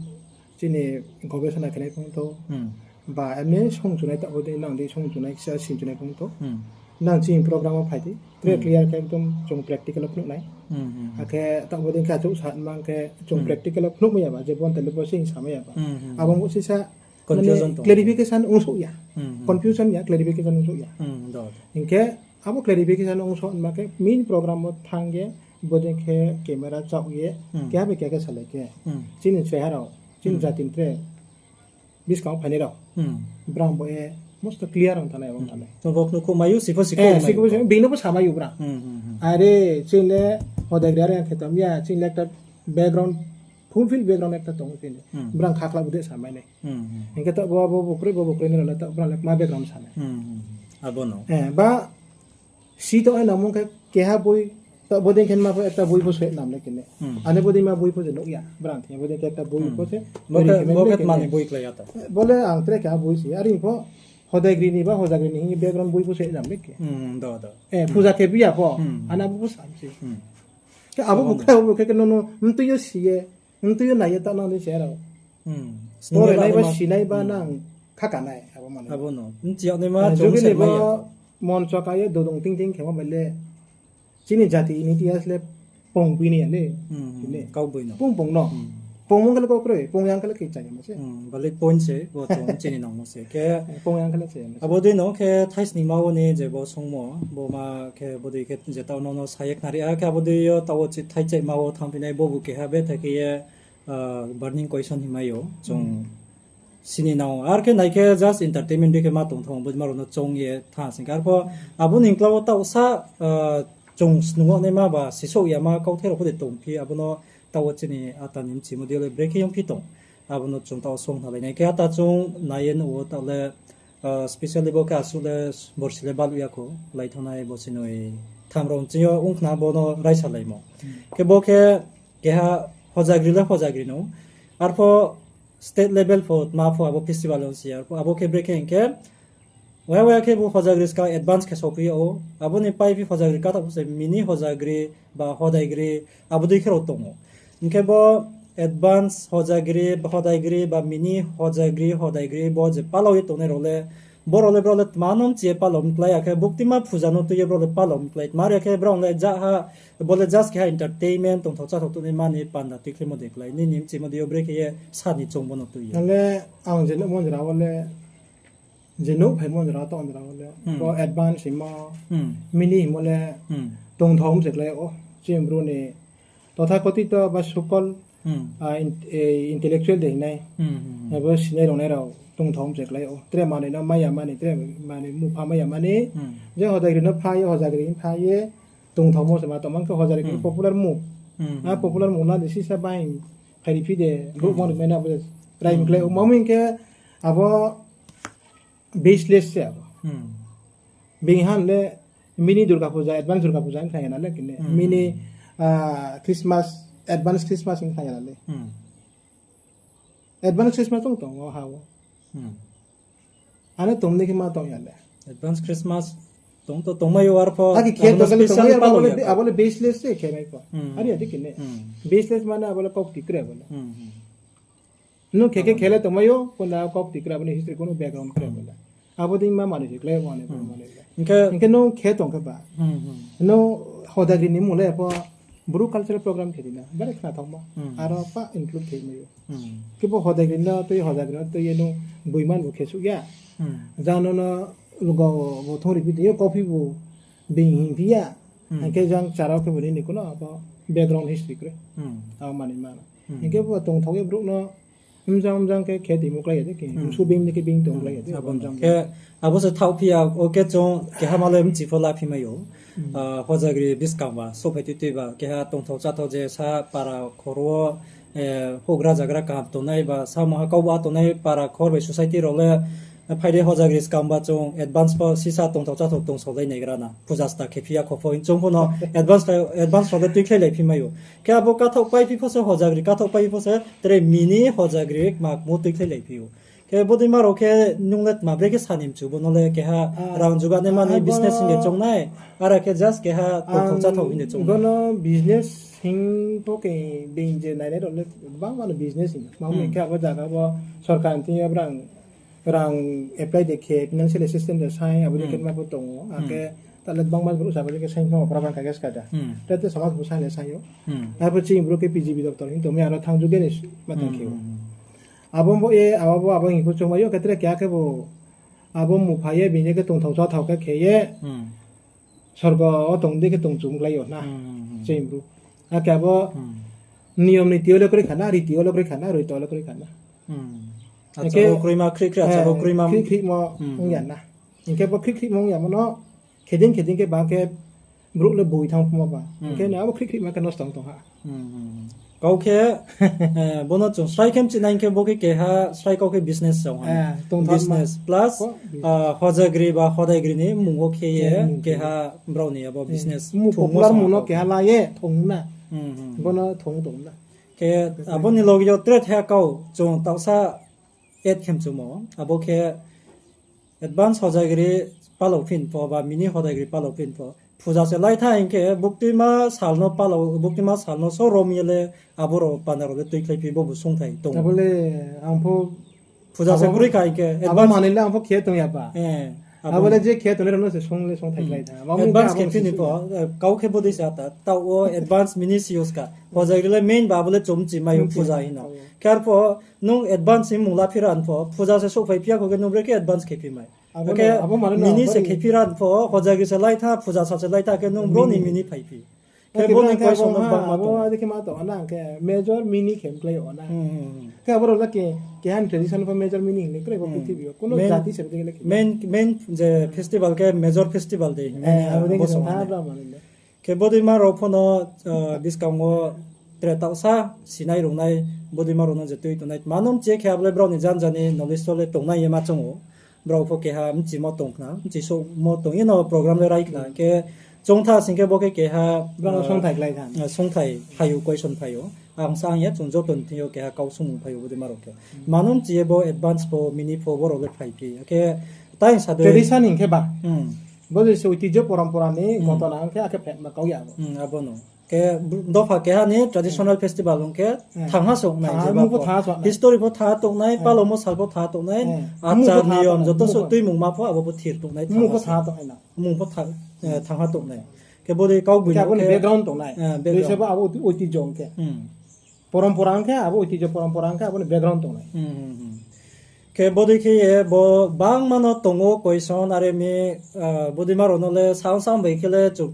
chini gobesona khe nai phung tho, hmm, ba emni song chunai taoh bo dei nang dei song chunai kisa sing chunai phung tho. Hmm. Nang chini program wo phai di. Tre, hmm, clear khe ekdom chung practical wo phnuh nai. Hmm, hmm, hmm. Akhe taoh bo dei khe achouh sa mang khe chung, hmm, practical wo phnuh mai ya ba, je bo ntele bo sing samai ya ba. Hmm, hmm, hmm. Abo bo sisa, confusion mane, tong, clarification ongsouh ya. Hmm, hmm. Confusion ya, clarification ongsouh ya. Hmm, do. Hing khe abo clarification ongsouh ma khe main program wo thanng ye, bo dei khe camera chaoh ye, hmm, keha bai keha khe salai khe. Hmm. Chini chrai ha rao, chini, hmm, jati ni tre. Buskang wo phainai rao. Hmm. Brang bo ye mosto clear ong thanai, ong thanai. Hmm. Chung bo phnuh khouh mai ou, sipho si, eh, khouh mai ou. Bini no pho samai ou brang. Hmm, hmm, hmm. Are, chini le hodai gri are ang khe tong ya, chini le ekta background, fulfill background ekta tong ou chini le. Hmm. Brang khakla bude samai nai. Hmm, hmm. Hing khe taoh bo, bo, bo kroi, bo, bo kroi ni rao le taoh brang le ma background sanai. Hmm, hmm, hmm. Abo no. Eh, ba, si tong hai nangmung khe keha boi, ta bo dei khe ma pho ekta boi pho soi nam le kene. Hmm. Ane bo dei ma boi pho je nuh ya, brang thing bo dei khe ekta boi, hmm, pho se, bo khe, bo khe mani boi klái ya ta. Bo le ang tre keha boi se, are pho hodai gri ni ba hojagri ni hing ye background boi pho soi nam le khe. Hmm, do, do. Eh, hmm, puja khe bi ya pho, hmm, ana bo pho sam se. Hmm. Khe abo bo khe, abo bo khe, khe no, no, mtui yo si ye, mtui yo nai ye ta nang dei se rao. Hmm. Pore nai ba, sinai ba, hmm, nang kha kanai, abo mane. Abo no. Mchi yag nai ma, eh, chung jugi se ni mai ya bo. Mon chaka ye dodong ting ting khemo bai le. Chini jati ni itihas le pung bini ya le. Hmm, hmm. Bini. Kau boi no. Pung pung no. Hmm. Pungmung khe le kau kroi, pung yang khe le khe chaya ma se. Hmm, valid point se, bo chung chini nangmo se. Khe pung yang khe le chaya ma se. Abo dei no khe thaisningma wo ni je bo songmo, bo ma khe bo dei khe je taoh no no sa ye khnari, a khe abo dei yo taoh wo chi thai chaima wo thanngphi nai, bo bu keha betha khe ye, ah, burning question hingmai ou. Chung sini nang ou. Ar khe nai khe just entertainment dei khe ma tong thang, bo ma rao no choung ye thanng sing khe. Arpho abo ni uklau wo taoh sa, ah, chung snung naima ba sisouh yama kauthai rao pho de tongphi, abo no taoh wo chini ata ni mchimo dei yo le brekhe yongphi tong. Abo no chung taoh wo song nalai nai khe ata chung nai ye nuh wo taoh le, ah, specially bo khe asuh le borsi le baluh ya kho, lai thanngnai borsi noi tham rao ching yo ong khna bo no raisa laimo. Khe bo khe keha hojagri le hojagri no. Arpho state level pho tma pho abo festival ong si ya. Arpho abo khe brekhe hing khe, waya waya khe bo hojagri ska advance khe sophi ou. Abo ni paiphi hojagri kathaoh pho se mini hojagri ba hodagri abo dei khe rao tong ou. Hing khe bo advance hojagri ba hodagri ba mini hojagri hodagri bo je palao ye tongnai rao le, bo rao le brao le tma no mchi ye palao mklái, akhe buktima phuja no tui ye brao le palao mklái. Tma ri khe brao le ja ha, bo le just keha entertainment, tongthao cháthao tongnaima ni panda tuikhlaimo de klái. Nini mchimo dei yo brekhe ye sa ni choung bo no tui ye. Ang le, ang je nuhmo jora wo le, je nuhphaimo jora wo, taoh jora wo le, bo advance hingmo, mini hingmo le, tongthao mse klái ou, chini Bru ni tothakothito ba sokol, ah, in-, eh, intellectual de hingnai, abo sinai rongnai rao tongthao mse klái ou. Tre manoi no mai ya mani, tre manoi mupha mai ya mani, je hodagri no pha ye, hodagri pha ye, tongthaomo se ma tongmang khe hojagri khe popular mung. A popular mung la de sisa bai phairi phi de, brouh mani mai na bo de try mklái ou. Mamo hing khe abo baseless se abo. Being han le mini Durga Puja, advance Durga Puja hing khna ya na le kine. Mini, ah, Christmas, advance Christmas hing khna ya na le. Advance Christmas tong tong o ha o. Ano tong ni khe ma tong ya le. Advance Christmas tong to tongmai ou arpho. Akhe khe abo no tong le special tongmai ou, palao abo le, ya kho. Abo le baseless se khe mai pho. Are ya de kine. Baseless mane abo le kau kti kre abo le. Nung khe khe khe le tongmai ou, kono kau kti kre abo ni history kono background kre abo le. Abo dei ma manoi se klái mani, manoi le. Hing khe nung khe tong khe ba. Nung hodagri ni mung le pho Bru cultural program khe di na, bare khnathaoma. Aro pa include khe mai ou. Khe bo hodagri no tui, hodagri no tui ye nung boiman bo khe suh ya. Jang no no lugo bo thongri phi tong yo, kauphi bo being hing phi ya. Hing khe jang chara khe bo nini kono abo background history kre. Abo manoi ma. Hing khe bo tongthao ye brouh no mjang mjang khe khe timo klái ya de khe. Msu being ni khe being tong klái ya de. Abo mjang khe abo se thaoh phi ya, o khe chung keha ma le mchi pho la phi mai ou. Ah, hodagri buskang ba souhphai tui tui ba keha tongthao cháthao je sa para khor wo, eh, houhgra zagra kaham tongnai ba samung ha kau ba tongnai para khor bai society rao le, eh, phai de hodagri skang ba chung advance pho sisa tongthao cháthao tongsao lai naigra na. Puja sta khe phi ya kho pho hing chung pho no advance, advance rao le tuikhlai lai phi mai ou. Khe abo kathaoh paiphi pho se hodagri, kathaoh paiphi pho se tre mini hodagri ma kmo tuikhlai lai phi ou. Khe bodei ma rao khe nung le tma brekhe sa ni mchu bo no le keha rang juga naima ni business hing de choung nai, ara khe just keha tongthao cháthao hing de choung nai. Bo no business hing pho khe being je nainai rao le gbangma no business hing. Mamo khe abo zaga bo sorkar ni thing yo brang rang apply de khe, financial assistance de sai, abo dei khe ma pho tong ou. Akhe ta le gbangma brouh sa abo dei khe sai pho program kha khe ska da. Tete samaj bo sai le sai ou. Arpho chini Bru khe P G B doctor hing tongmai aro thanng juge ni ma tong khe ou. Abo bo ye, abo bo abo hing pho choungmai ou, khe tre keha khe bo abo mupha ye, bini khe tongthao cháthao khe khe ye, sorgo wo tong dei khe tong chung klái ou na, chini Bru. Akhe abo niyom niti yo le kroi kha na, riti yo le kroi kha na, roito le kroi kha na. Achar wo kroima, khri khri achar wo kroima, khri khrimo ong ya na. Hing khe bo khri khrimo ong yamo no, khe dei khe dei khe bang khe brouh le boi thanng phuma ba. Hing khe abo khri khrima khe nosto ong tong ha. Kau khe, eh, bo no chung srai khe mchi nai hing khe bo khe keha srai kau khe business se ong ha. Business plus, ah, hodagri ba hodagri ni mmung wo khe ye keha brao ni abo business popular mung no keha la ye thong na. Bo no thong tong na. Khe abo ni loge yo tre the kau chung taohsa add khe mchumo, abo khe advance hodagri palao phin pho ba mini hodagri palao phin pho. Puja se lai tha hing khe buktima sal no palao, buktima sal no so rom ye le abo rao panda rao le tuikhlai phi bo bu sungthai tong. Abo le ang pho puja se kroi kha hing khe abo advance manoi le ang pho khe tong ya ba. Abo le je khe tongnai rao no se song le song thai klái tha. Advance khe phi ni pho, kau khe bodei se ata. Taoh wo advance mini si use kha. Hojagri le main ba abo le chomchi mai o puja hino. Khe arpho nung advance hing mung la phi ra pho, puja se souhphai phi ya kho khe nung bre khe advance khe phi mai. Khe mini se khe phi ra pho, hojagri se lai tha, puja sal se lai tha khe nung bro ni mini phai phi. Khe bo ni question no bangma tong. Abo khe ma tong na, khe major mini khe klái o na. Khe abo rao le khe, keha ni tradition pho major mini hing le kroi bo purthimbi yo. Kuno jati se dei le khe. Main je festival khe major festival de hing. Khe bodeima rao pho no, buskang wo tre taohsa sinai rungnai, bodeima rao no je tui tongnai. Mano mchi khe abo le brao ni janja ni knowledge to le tongnai ye ma choung ou. Brao pho keha mchimo tong khna, mchisouhmo tong ye no program le rai khna. Khe choungtha sing khe bo khe keha songthai phai ou, question phai ou. Ang sa ang ya chung joto ni thing yo keha kau sungmung phai ou bodeima rao khe. Mano mchi ye bo advance pho, mini pho, bo rao le phai phi. Khe tai sa de tradition hing khe ba. Bo je se oitijho porompora ni ghotona hing khe akhe phetma kau ya bo. Abo no. Khe dopha keha ni traditional festival hing khe thangha souh nai, history pho thangha tong nai, palomo sal pho thangha tong nai, achar niyom joto suh tuimungma pho abo pho thir tong nai, mung pho thangha tong nai. Khe bodei kau boi ni background tong nai. Abo oitijho hing khe. Porompora hing khe abo oitijho porompora hing khe abo ni background tong nai. Khe bodei khe ye bo bangma no tong ou question are mi, bodeima rao no le sangsang bai khe le chung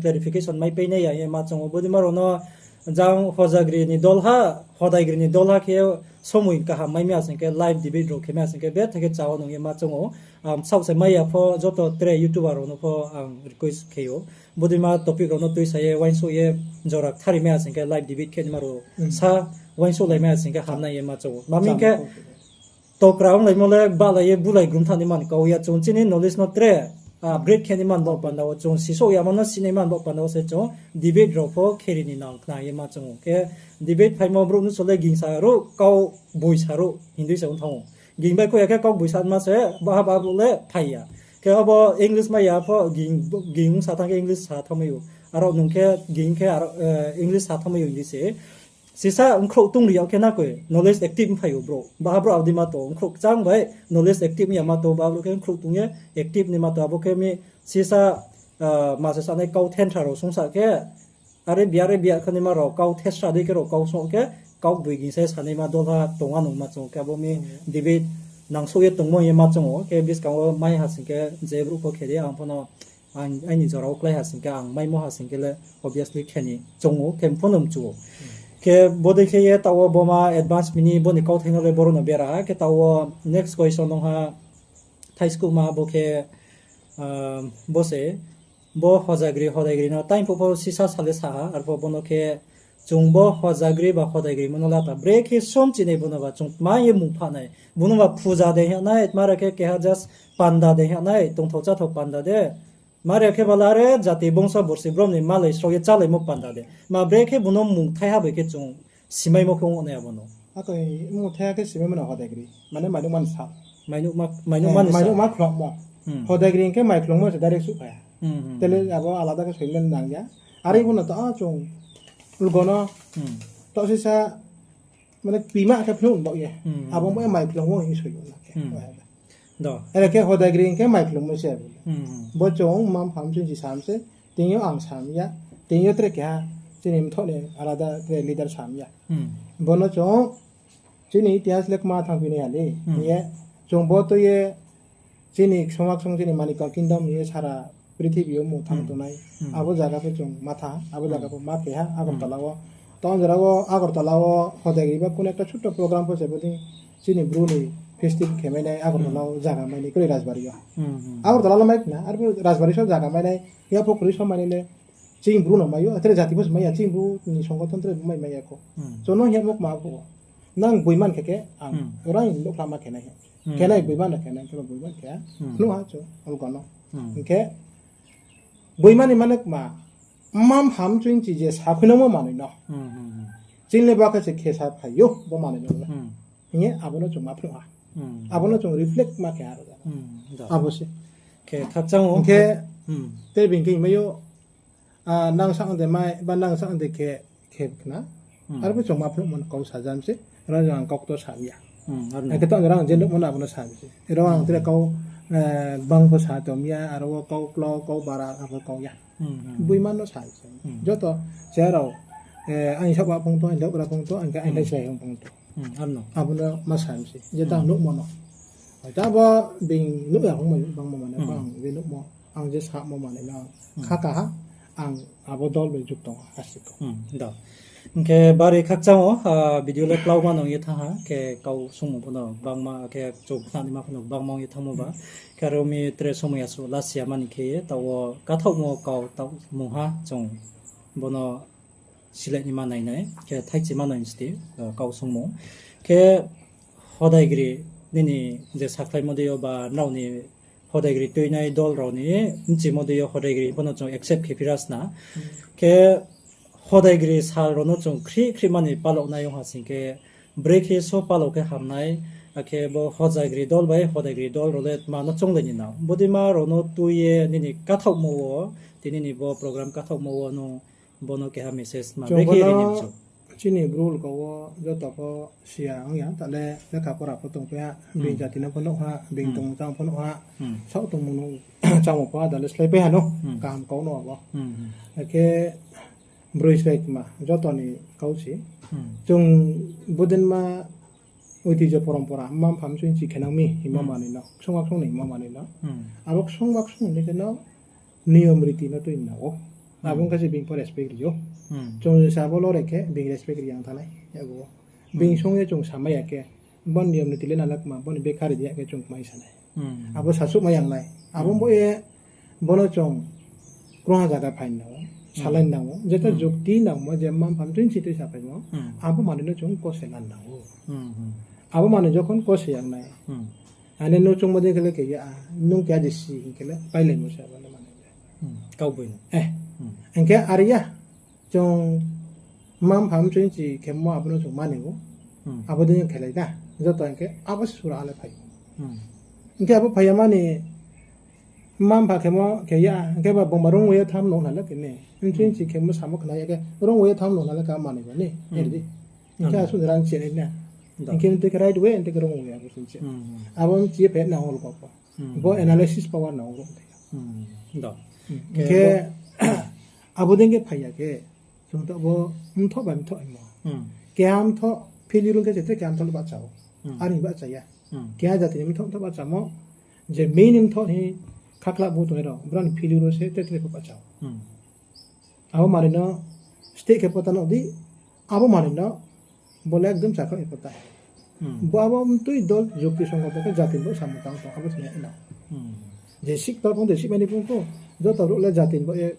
clarification mai pai nai ya ye ma choung ou. Bodeima rao no jang hojagri ni dolha, hodaigri ni dolha khe somoi kaham mai mi asing khe live debate rao khe mai asing khe betha khe chá wo nung ye ma choung ou. Ang saoh se mai ya pho joto tre YouTuber rao no pho ang request khe ou. Bodeima topic rao no tuisa ye uaingsouh ye jora kthari mai asing khe live debate khe naima rao sa uaingsouhlai mai asing khe hamnai ye ma choung ou. Mami khe tokra onglaimo le bahlai ye bulai grum thanng ni man kau ya chung chini knowledge no tre upgrade khe ni man bo panda wo chung sisouh yamo no sinai man bo panda wo se chung debate rao pho kheri ni nang khna ye ma choung ou. Khe debate phaimo brouh no so le gingsa ruh kau boisa ruh hindui se ong thanng ou. Ging bai kho ya khe kau boisa ma se baha ba brouh le phai ya. Khe abo English mai ya pho ging, ging sa thanng khe English sa thanngmai ou. Aro nung khe ging khe aro, English sa thanngmai ou hing di se. Sisa bkhrouh tong ri yag khe na koi knowledge active phai ou brouh. Baha brouh abo dei ma tong, bkhrouh kchang bai knowledge active ya ma tong, baha brouh khe bkhrouh tong ye active ni ma tong, abo khe mi sisa, ma se sanai kau thenthra rao sungsah khe, are bia, are bia khe naima rao kau thesra dei khe rao kau sung khe, kau boi gingsa sanaima dolha tong anung ma choung khe abo mi debate nangsouh ye tongmo ye ma choung ou. Khe buskang wo mai ha sing khe je brouh pho khe di ang pho no aini jora wo klái ha sing khe ang maimo ha sing khe le obviously khe ni choung ou, khe pho no mchu ou. Khe bodei khe ye taoh wo bo ma advance mini bo ni kauthai no le boro no bera ha. Khe taoh wo next question nung ha thaiskuhma bo khe, bo se, bo hojagri hodaigri no time phuh pho sisa sa le sa ha, arpho bo no khe chung bo hojagri ba hodaigri mo no le ata bre khe somchi nai bo no ba chung tma ye mung pha nai. Bo no ba puja de hing nai, tma re khe keha just panda de hing nai, tongthao cháthao panda de. Mare khe bala re jati bongso borsi brom ni malai srao ye chálaimo panda de. Ma bre khe bo no mung thaiha bai khe chung simaimo khe ong nai abo no. Akoi mung thaiha khe simaimo no hodaigri. Mane mainouhma ni sal. Mainouhma, mainouhma ni sal. Mainouhma khlomo. Hodaigri hing khe mai khlomo se direct suh phai ha. Tele abo alada khe soilai nang ya. Are bo no to chung ulgo no to sisa mane kpima khe phnuh baoh ye. Abo mo mai khlomo hing soi na khe. Ere khe hodaigri hing khe mai khlomo se abo. Bo chung mam pham chung si sam se. Tini yo ang sam ya. Tini yo tre keha chini mthoh ni alada tre leader sam ya. Bo no chung chini itihas le kma thangphi nai ya le. Hing ye chung bo tui ye chini ksomaksong chini Manikya Kingdom hing ye sara prithibi yo mung thang tongnai. Abo zaga pho chung ma tha, abo zaga pho ma khe ha, Agartala wo. Tao jora wo Agartala wo hodaigri ba kuno ekta chotto program pho se bodei chini Bru ni festival khe mai nai Agartala wo zaga mai nai kroi Rajbari yo. Agartala lo mai khna, arphuh Rajbari so zaga mai nai, ya pho kroi so mai nai le chini Bru no mai ou, tre jati pho se mai ya, chini Bru ni songothon tre mai mai ya kho. Chung no hingmo kma phuh o. Nang boiman khe khe ang orang ni nouhkhlama khe nai. Khe nai boiman no khe nai, khe boiman khe ha. Phnuh ha chung ulgo no. Hing khe boiman ni mane kma, mam ham chung chi je sakhuinangmo manoi no. Chini le ba khe se khe sa phai ou, bo manoi no le. Hing ye abo no chung ma phnuh ha. Abo no chung reflect ma khe ha ro. Abo se. Khe khakchang o. Hing khe tei being khe hingmai ou, nang sa ang de mai, ba nang sa ang de khe, khe khna. Arphuh chung ma phnuhmo no kau sajam se, ro jang ang kau ktor sam ya. Akhe to ang je nuhmo no abo no sam se. Ro ang tre kau Eh, bang pho sa tong ya, aro wo kau klau, kau bara, abo kau ya. Hmm, hmm. Boima no sa se. Hmm. Joto se rao, eh, ang saoh ba phung tong, ang dok ra phung tong, ang khe ang Hmm. dai sai hong phung tong. Hmm, ano. Abo no ma sa se. Je ta Hmm. nuhmo no. Ai ta bo being nuh ya hong mo, bang mo mane, Hmm. bang je nuhmo. Ang je samo mane no. Hmm. Kha kaha, ang abo dol bai juk tong, asiko. Hmm, da. Hing khe bari khakchang o, ah, video le klauma nung ye thanng ha, khe kau sungmo pho no bangma, khe chung khna nima pho no bangma ye thanngmo ba. Khe aro mi tre somoi ya su last ya mani khe ye, taoh wo kathaohmo kau taoh mungha chung bono silai nima nai nai, khe thaichi ma nai sti, ah, kau sungmo. Khe hodaigri nini je sakhlaimo dei yo ba nrao ni hodaigri tuinai dol rao ni bchimo dei yo hodaigri pho no chung accept khe phira sna. Hmm. Khe hodaigri sal rao no chung khrih khrih mani palok nai ong ha sing khe, brekhe so palok khe hamnai, akhe bo hodaigri dol bai hodaigri dol rao le ma no chounglai ni nang. Bodei ma rao no tui ye nini kathaohmo wo, tini ni bo program kathaohmo wo no bono keha message ma Chung brekhe bono ri ni mchu. Chini Bru lka wo joto pho siya ong ya, tale lekha pora pho tongpai ha, Hmm. being jati no pho nuh ha, being Hmm. tongmung chang pho nuh ha, Hmm. saoh tongmung no changmo pho ha, tale slái pai ha no, Hmm. kaham kau no abo. Hmm, hmm. Akhe broi slái tma, joto ni kau se. Hmm. Chung bodei ma oitijho porompora, mma mpha mchuichi khenang mi hingmo Hmm. manoi no, ksung waksung ni hingmo manoi no. Hmm. Abo ksung waksung ni khe no niyom riti no tui nang ou. Hmm. Abo ong khe se being pho respect ri ou. Hmm. Chung je sa bo lore khe being respect ri yang thanng nai, abo. Hmm. Being song ye chung samai ya khe, bo niyom riti le nalak ma, bo ni bekha ri ya khe chung kmai sa nai. Hmm. Abo sasuh mai yang nai. Abo Hmm. bo ye, bono chung krungha zaga phai nang ou, Hmm. salai nang ou, jeta Hmm. jukti nangmo je mma mpha mchuichi tui saphaimo, Hmm. abo manoi no chung kose lan nang ou. Hmm, hmm. Abo manoi jokhon kose yang nai, Hmm. Ane no chungmo dei khe le khe ya, nung keha de si hing khe le pailaimo se abo no mani le. Hmm, kau boi no. Eh. Hmm. Hing khe are ya, chung mma mpha mchuichi khemo abo no chung mani ou. Hmm. Abo dei khe lai da. Joto hing khe abo sura ale phai. Hmm. Hing khe abo phai ya mani mma mpha khemo khe ya, hing khe ba bungba rung ye tham no hna le khe ne. Mchuichi Hmm. khemo samo khna ya khe rung ye tham no hna le ka mani ba ni. Hmm. Eri di. Hing khe Hmm. asuh ni rang chenai na. Da. Hing khe mtui khe right way, hing khe rung ye abo sung che. Hmm. Abo mchi ye phe nang ou loko pho. Hmm. Bo analysis power nang ou. Hmm. Da. Hmm. Khe Khe bo abo dei khe phai ya khe. Chung to bo mthoh bai mthoh himo. Hmm. Keha mthoh failure ong khe se tre keha mthoh le bahcha ou. Hmm. Are hing bahcha ya. Hmm. Keha jati ni mthoh mthoh bahchamo, je main mthoh hing khakhla bu tongnai rao, brao ni failure wo se tre tre pho bahcha ou. Hmm. Abo manoi no steh khe pho ta nuh di, abo manoi no bo le ekdom chakha ni pho ta. Hmm. Bo abo mtui dol jukti songgothon khe jati bo samung tang tong, abo se nai na. Hmm. Je siktor phung de sikmai ni phung pho, joto brouh le jati bo ye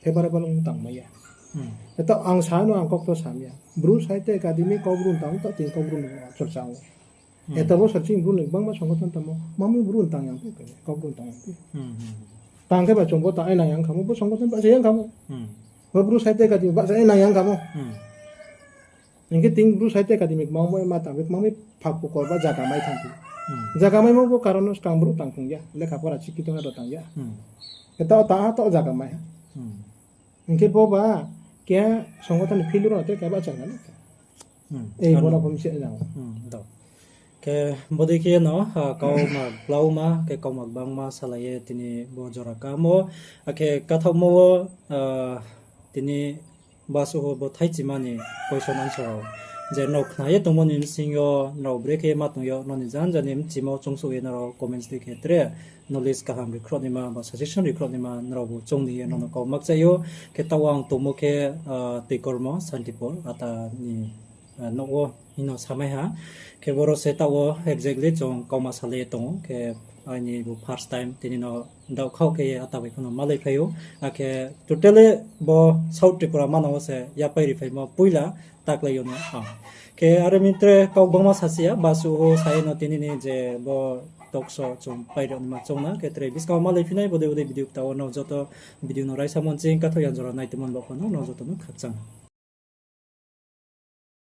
favorable ong tangmai ya. Hmm. Eto ang sa no ang kok to sam ya. Bru Sahitya Academy Kaubru tang to tin Kaubru no chorcha ong. Hmm. Eto bo sar chini Bru ni bangma songgothon tangmo, mami Bru tang yang phi, Kaubru tang yang phi. Hmm, hmm. Tang khe ba chung bo tang ai nang yang khamo, bo songgothon bahcha yang khamo. Hmm. Bo Bru Sahitya Academy bahcha ai nang yang khamo. Hmm. Hing khe tin Bru Sahitya Academy kmangmo ma tang, kmangmi phak pukor ba zaga mai thang phi. Hmm. Zaga maimo bo karon no skang brouh tang phung ya, lekha pora chikhi tongnai rao tang ya. Hmm. Khe taoh tang ha, taoh zaga mai ha. Hmm. Hing khe bo ba keha songgothon ni failure no tre keha bahcha na le. Hmm. Ei, aro bo no pho mse nang. Hmm, da. Khe bodei khe no, ah, kauma klauma, khe kauma gbangma salai ye tini bo jora kamo, akhe kathaohmo wo, ah, tini basuh bo thaichima ni question answer rao je nrao khna ye tongmo ni bsing yo, nrao brekhe ma tong yo, nrao ni janja ni mchimo choungsouh ye nrao comments dei khe tre knowledge kaham rikhrouh naima ba suggestion rikhrouh naima nrao bo choung ni ye nrao no kau makchai ou. Khe taoh ang tongmo khe, ah, Toikormo, Santipur, ata ni, ah, nouh wo hing no samai ha. Khe boro se taoh wo exactly chung kauma salai ye tong ou. Khe aini bo first time tini no daohkhaoh khe ye ata bai pho no malai phai ou. Akhe totally bo South Tripura manang wo se yapai ri phaimo poila taklai yo no ang. Khe are mi tre kau gbangma sasi ya, basuh wo sa ye no tini ni je bo talk show chung pai ri naima choung na, khe tre buskang wo malai phi nai, bodei bodei video kta wo nrao joto video no raisa monching kathaoh yang jora nai tongmo ni baoh pho no nrao joto no khakchang.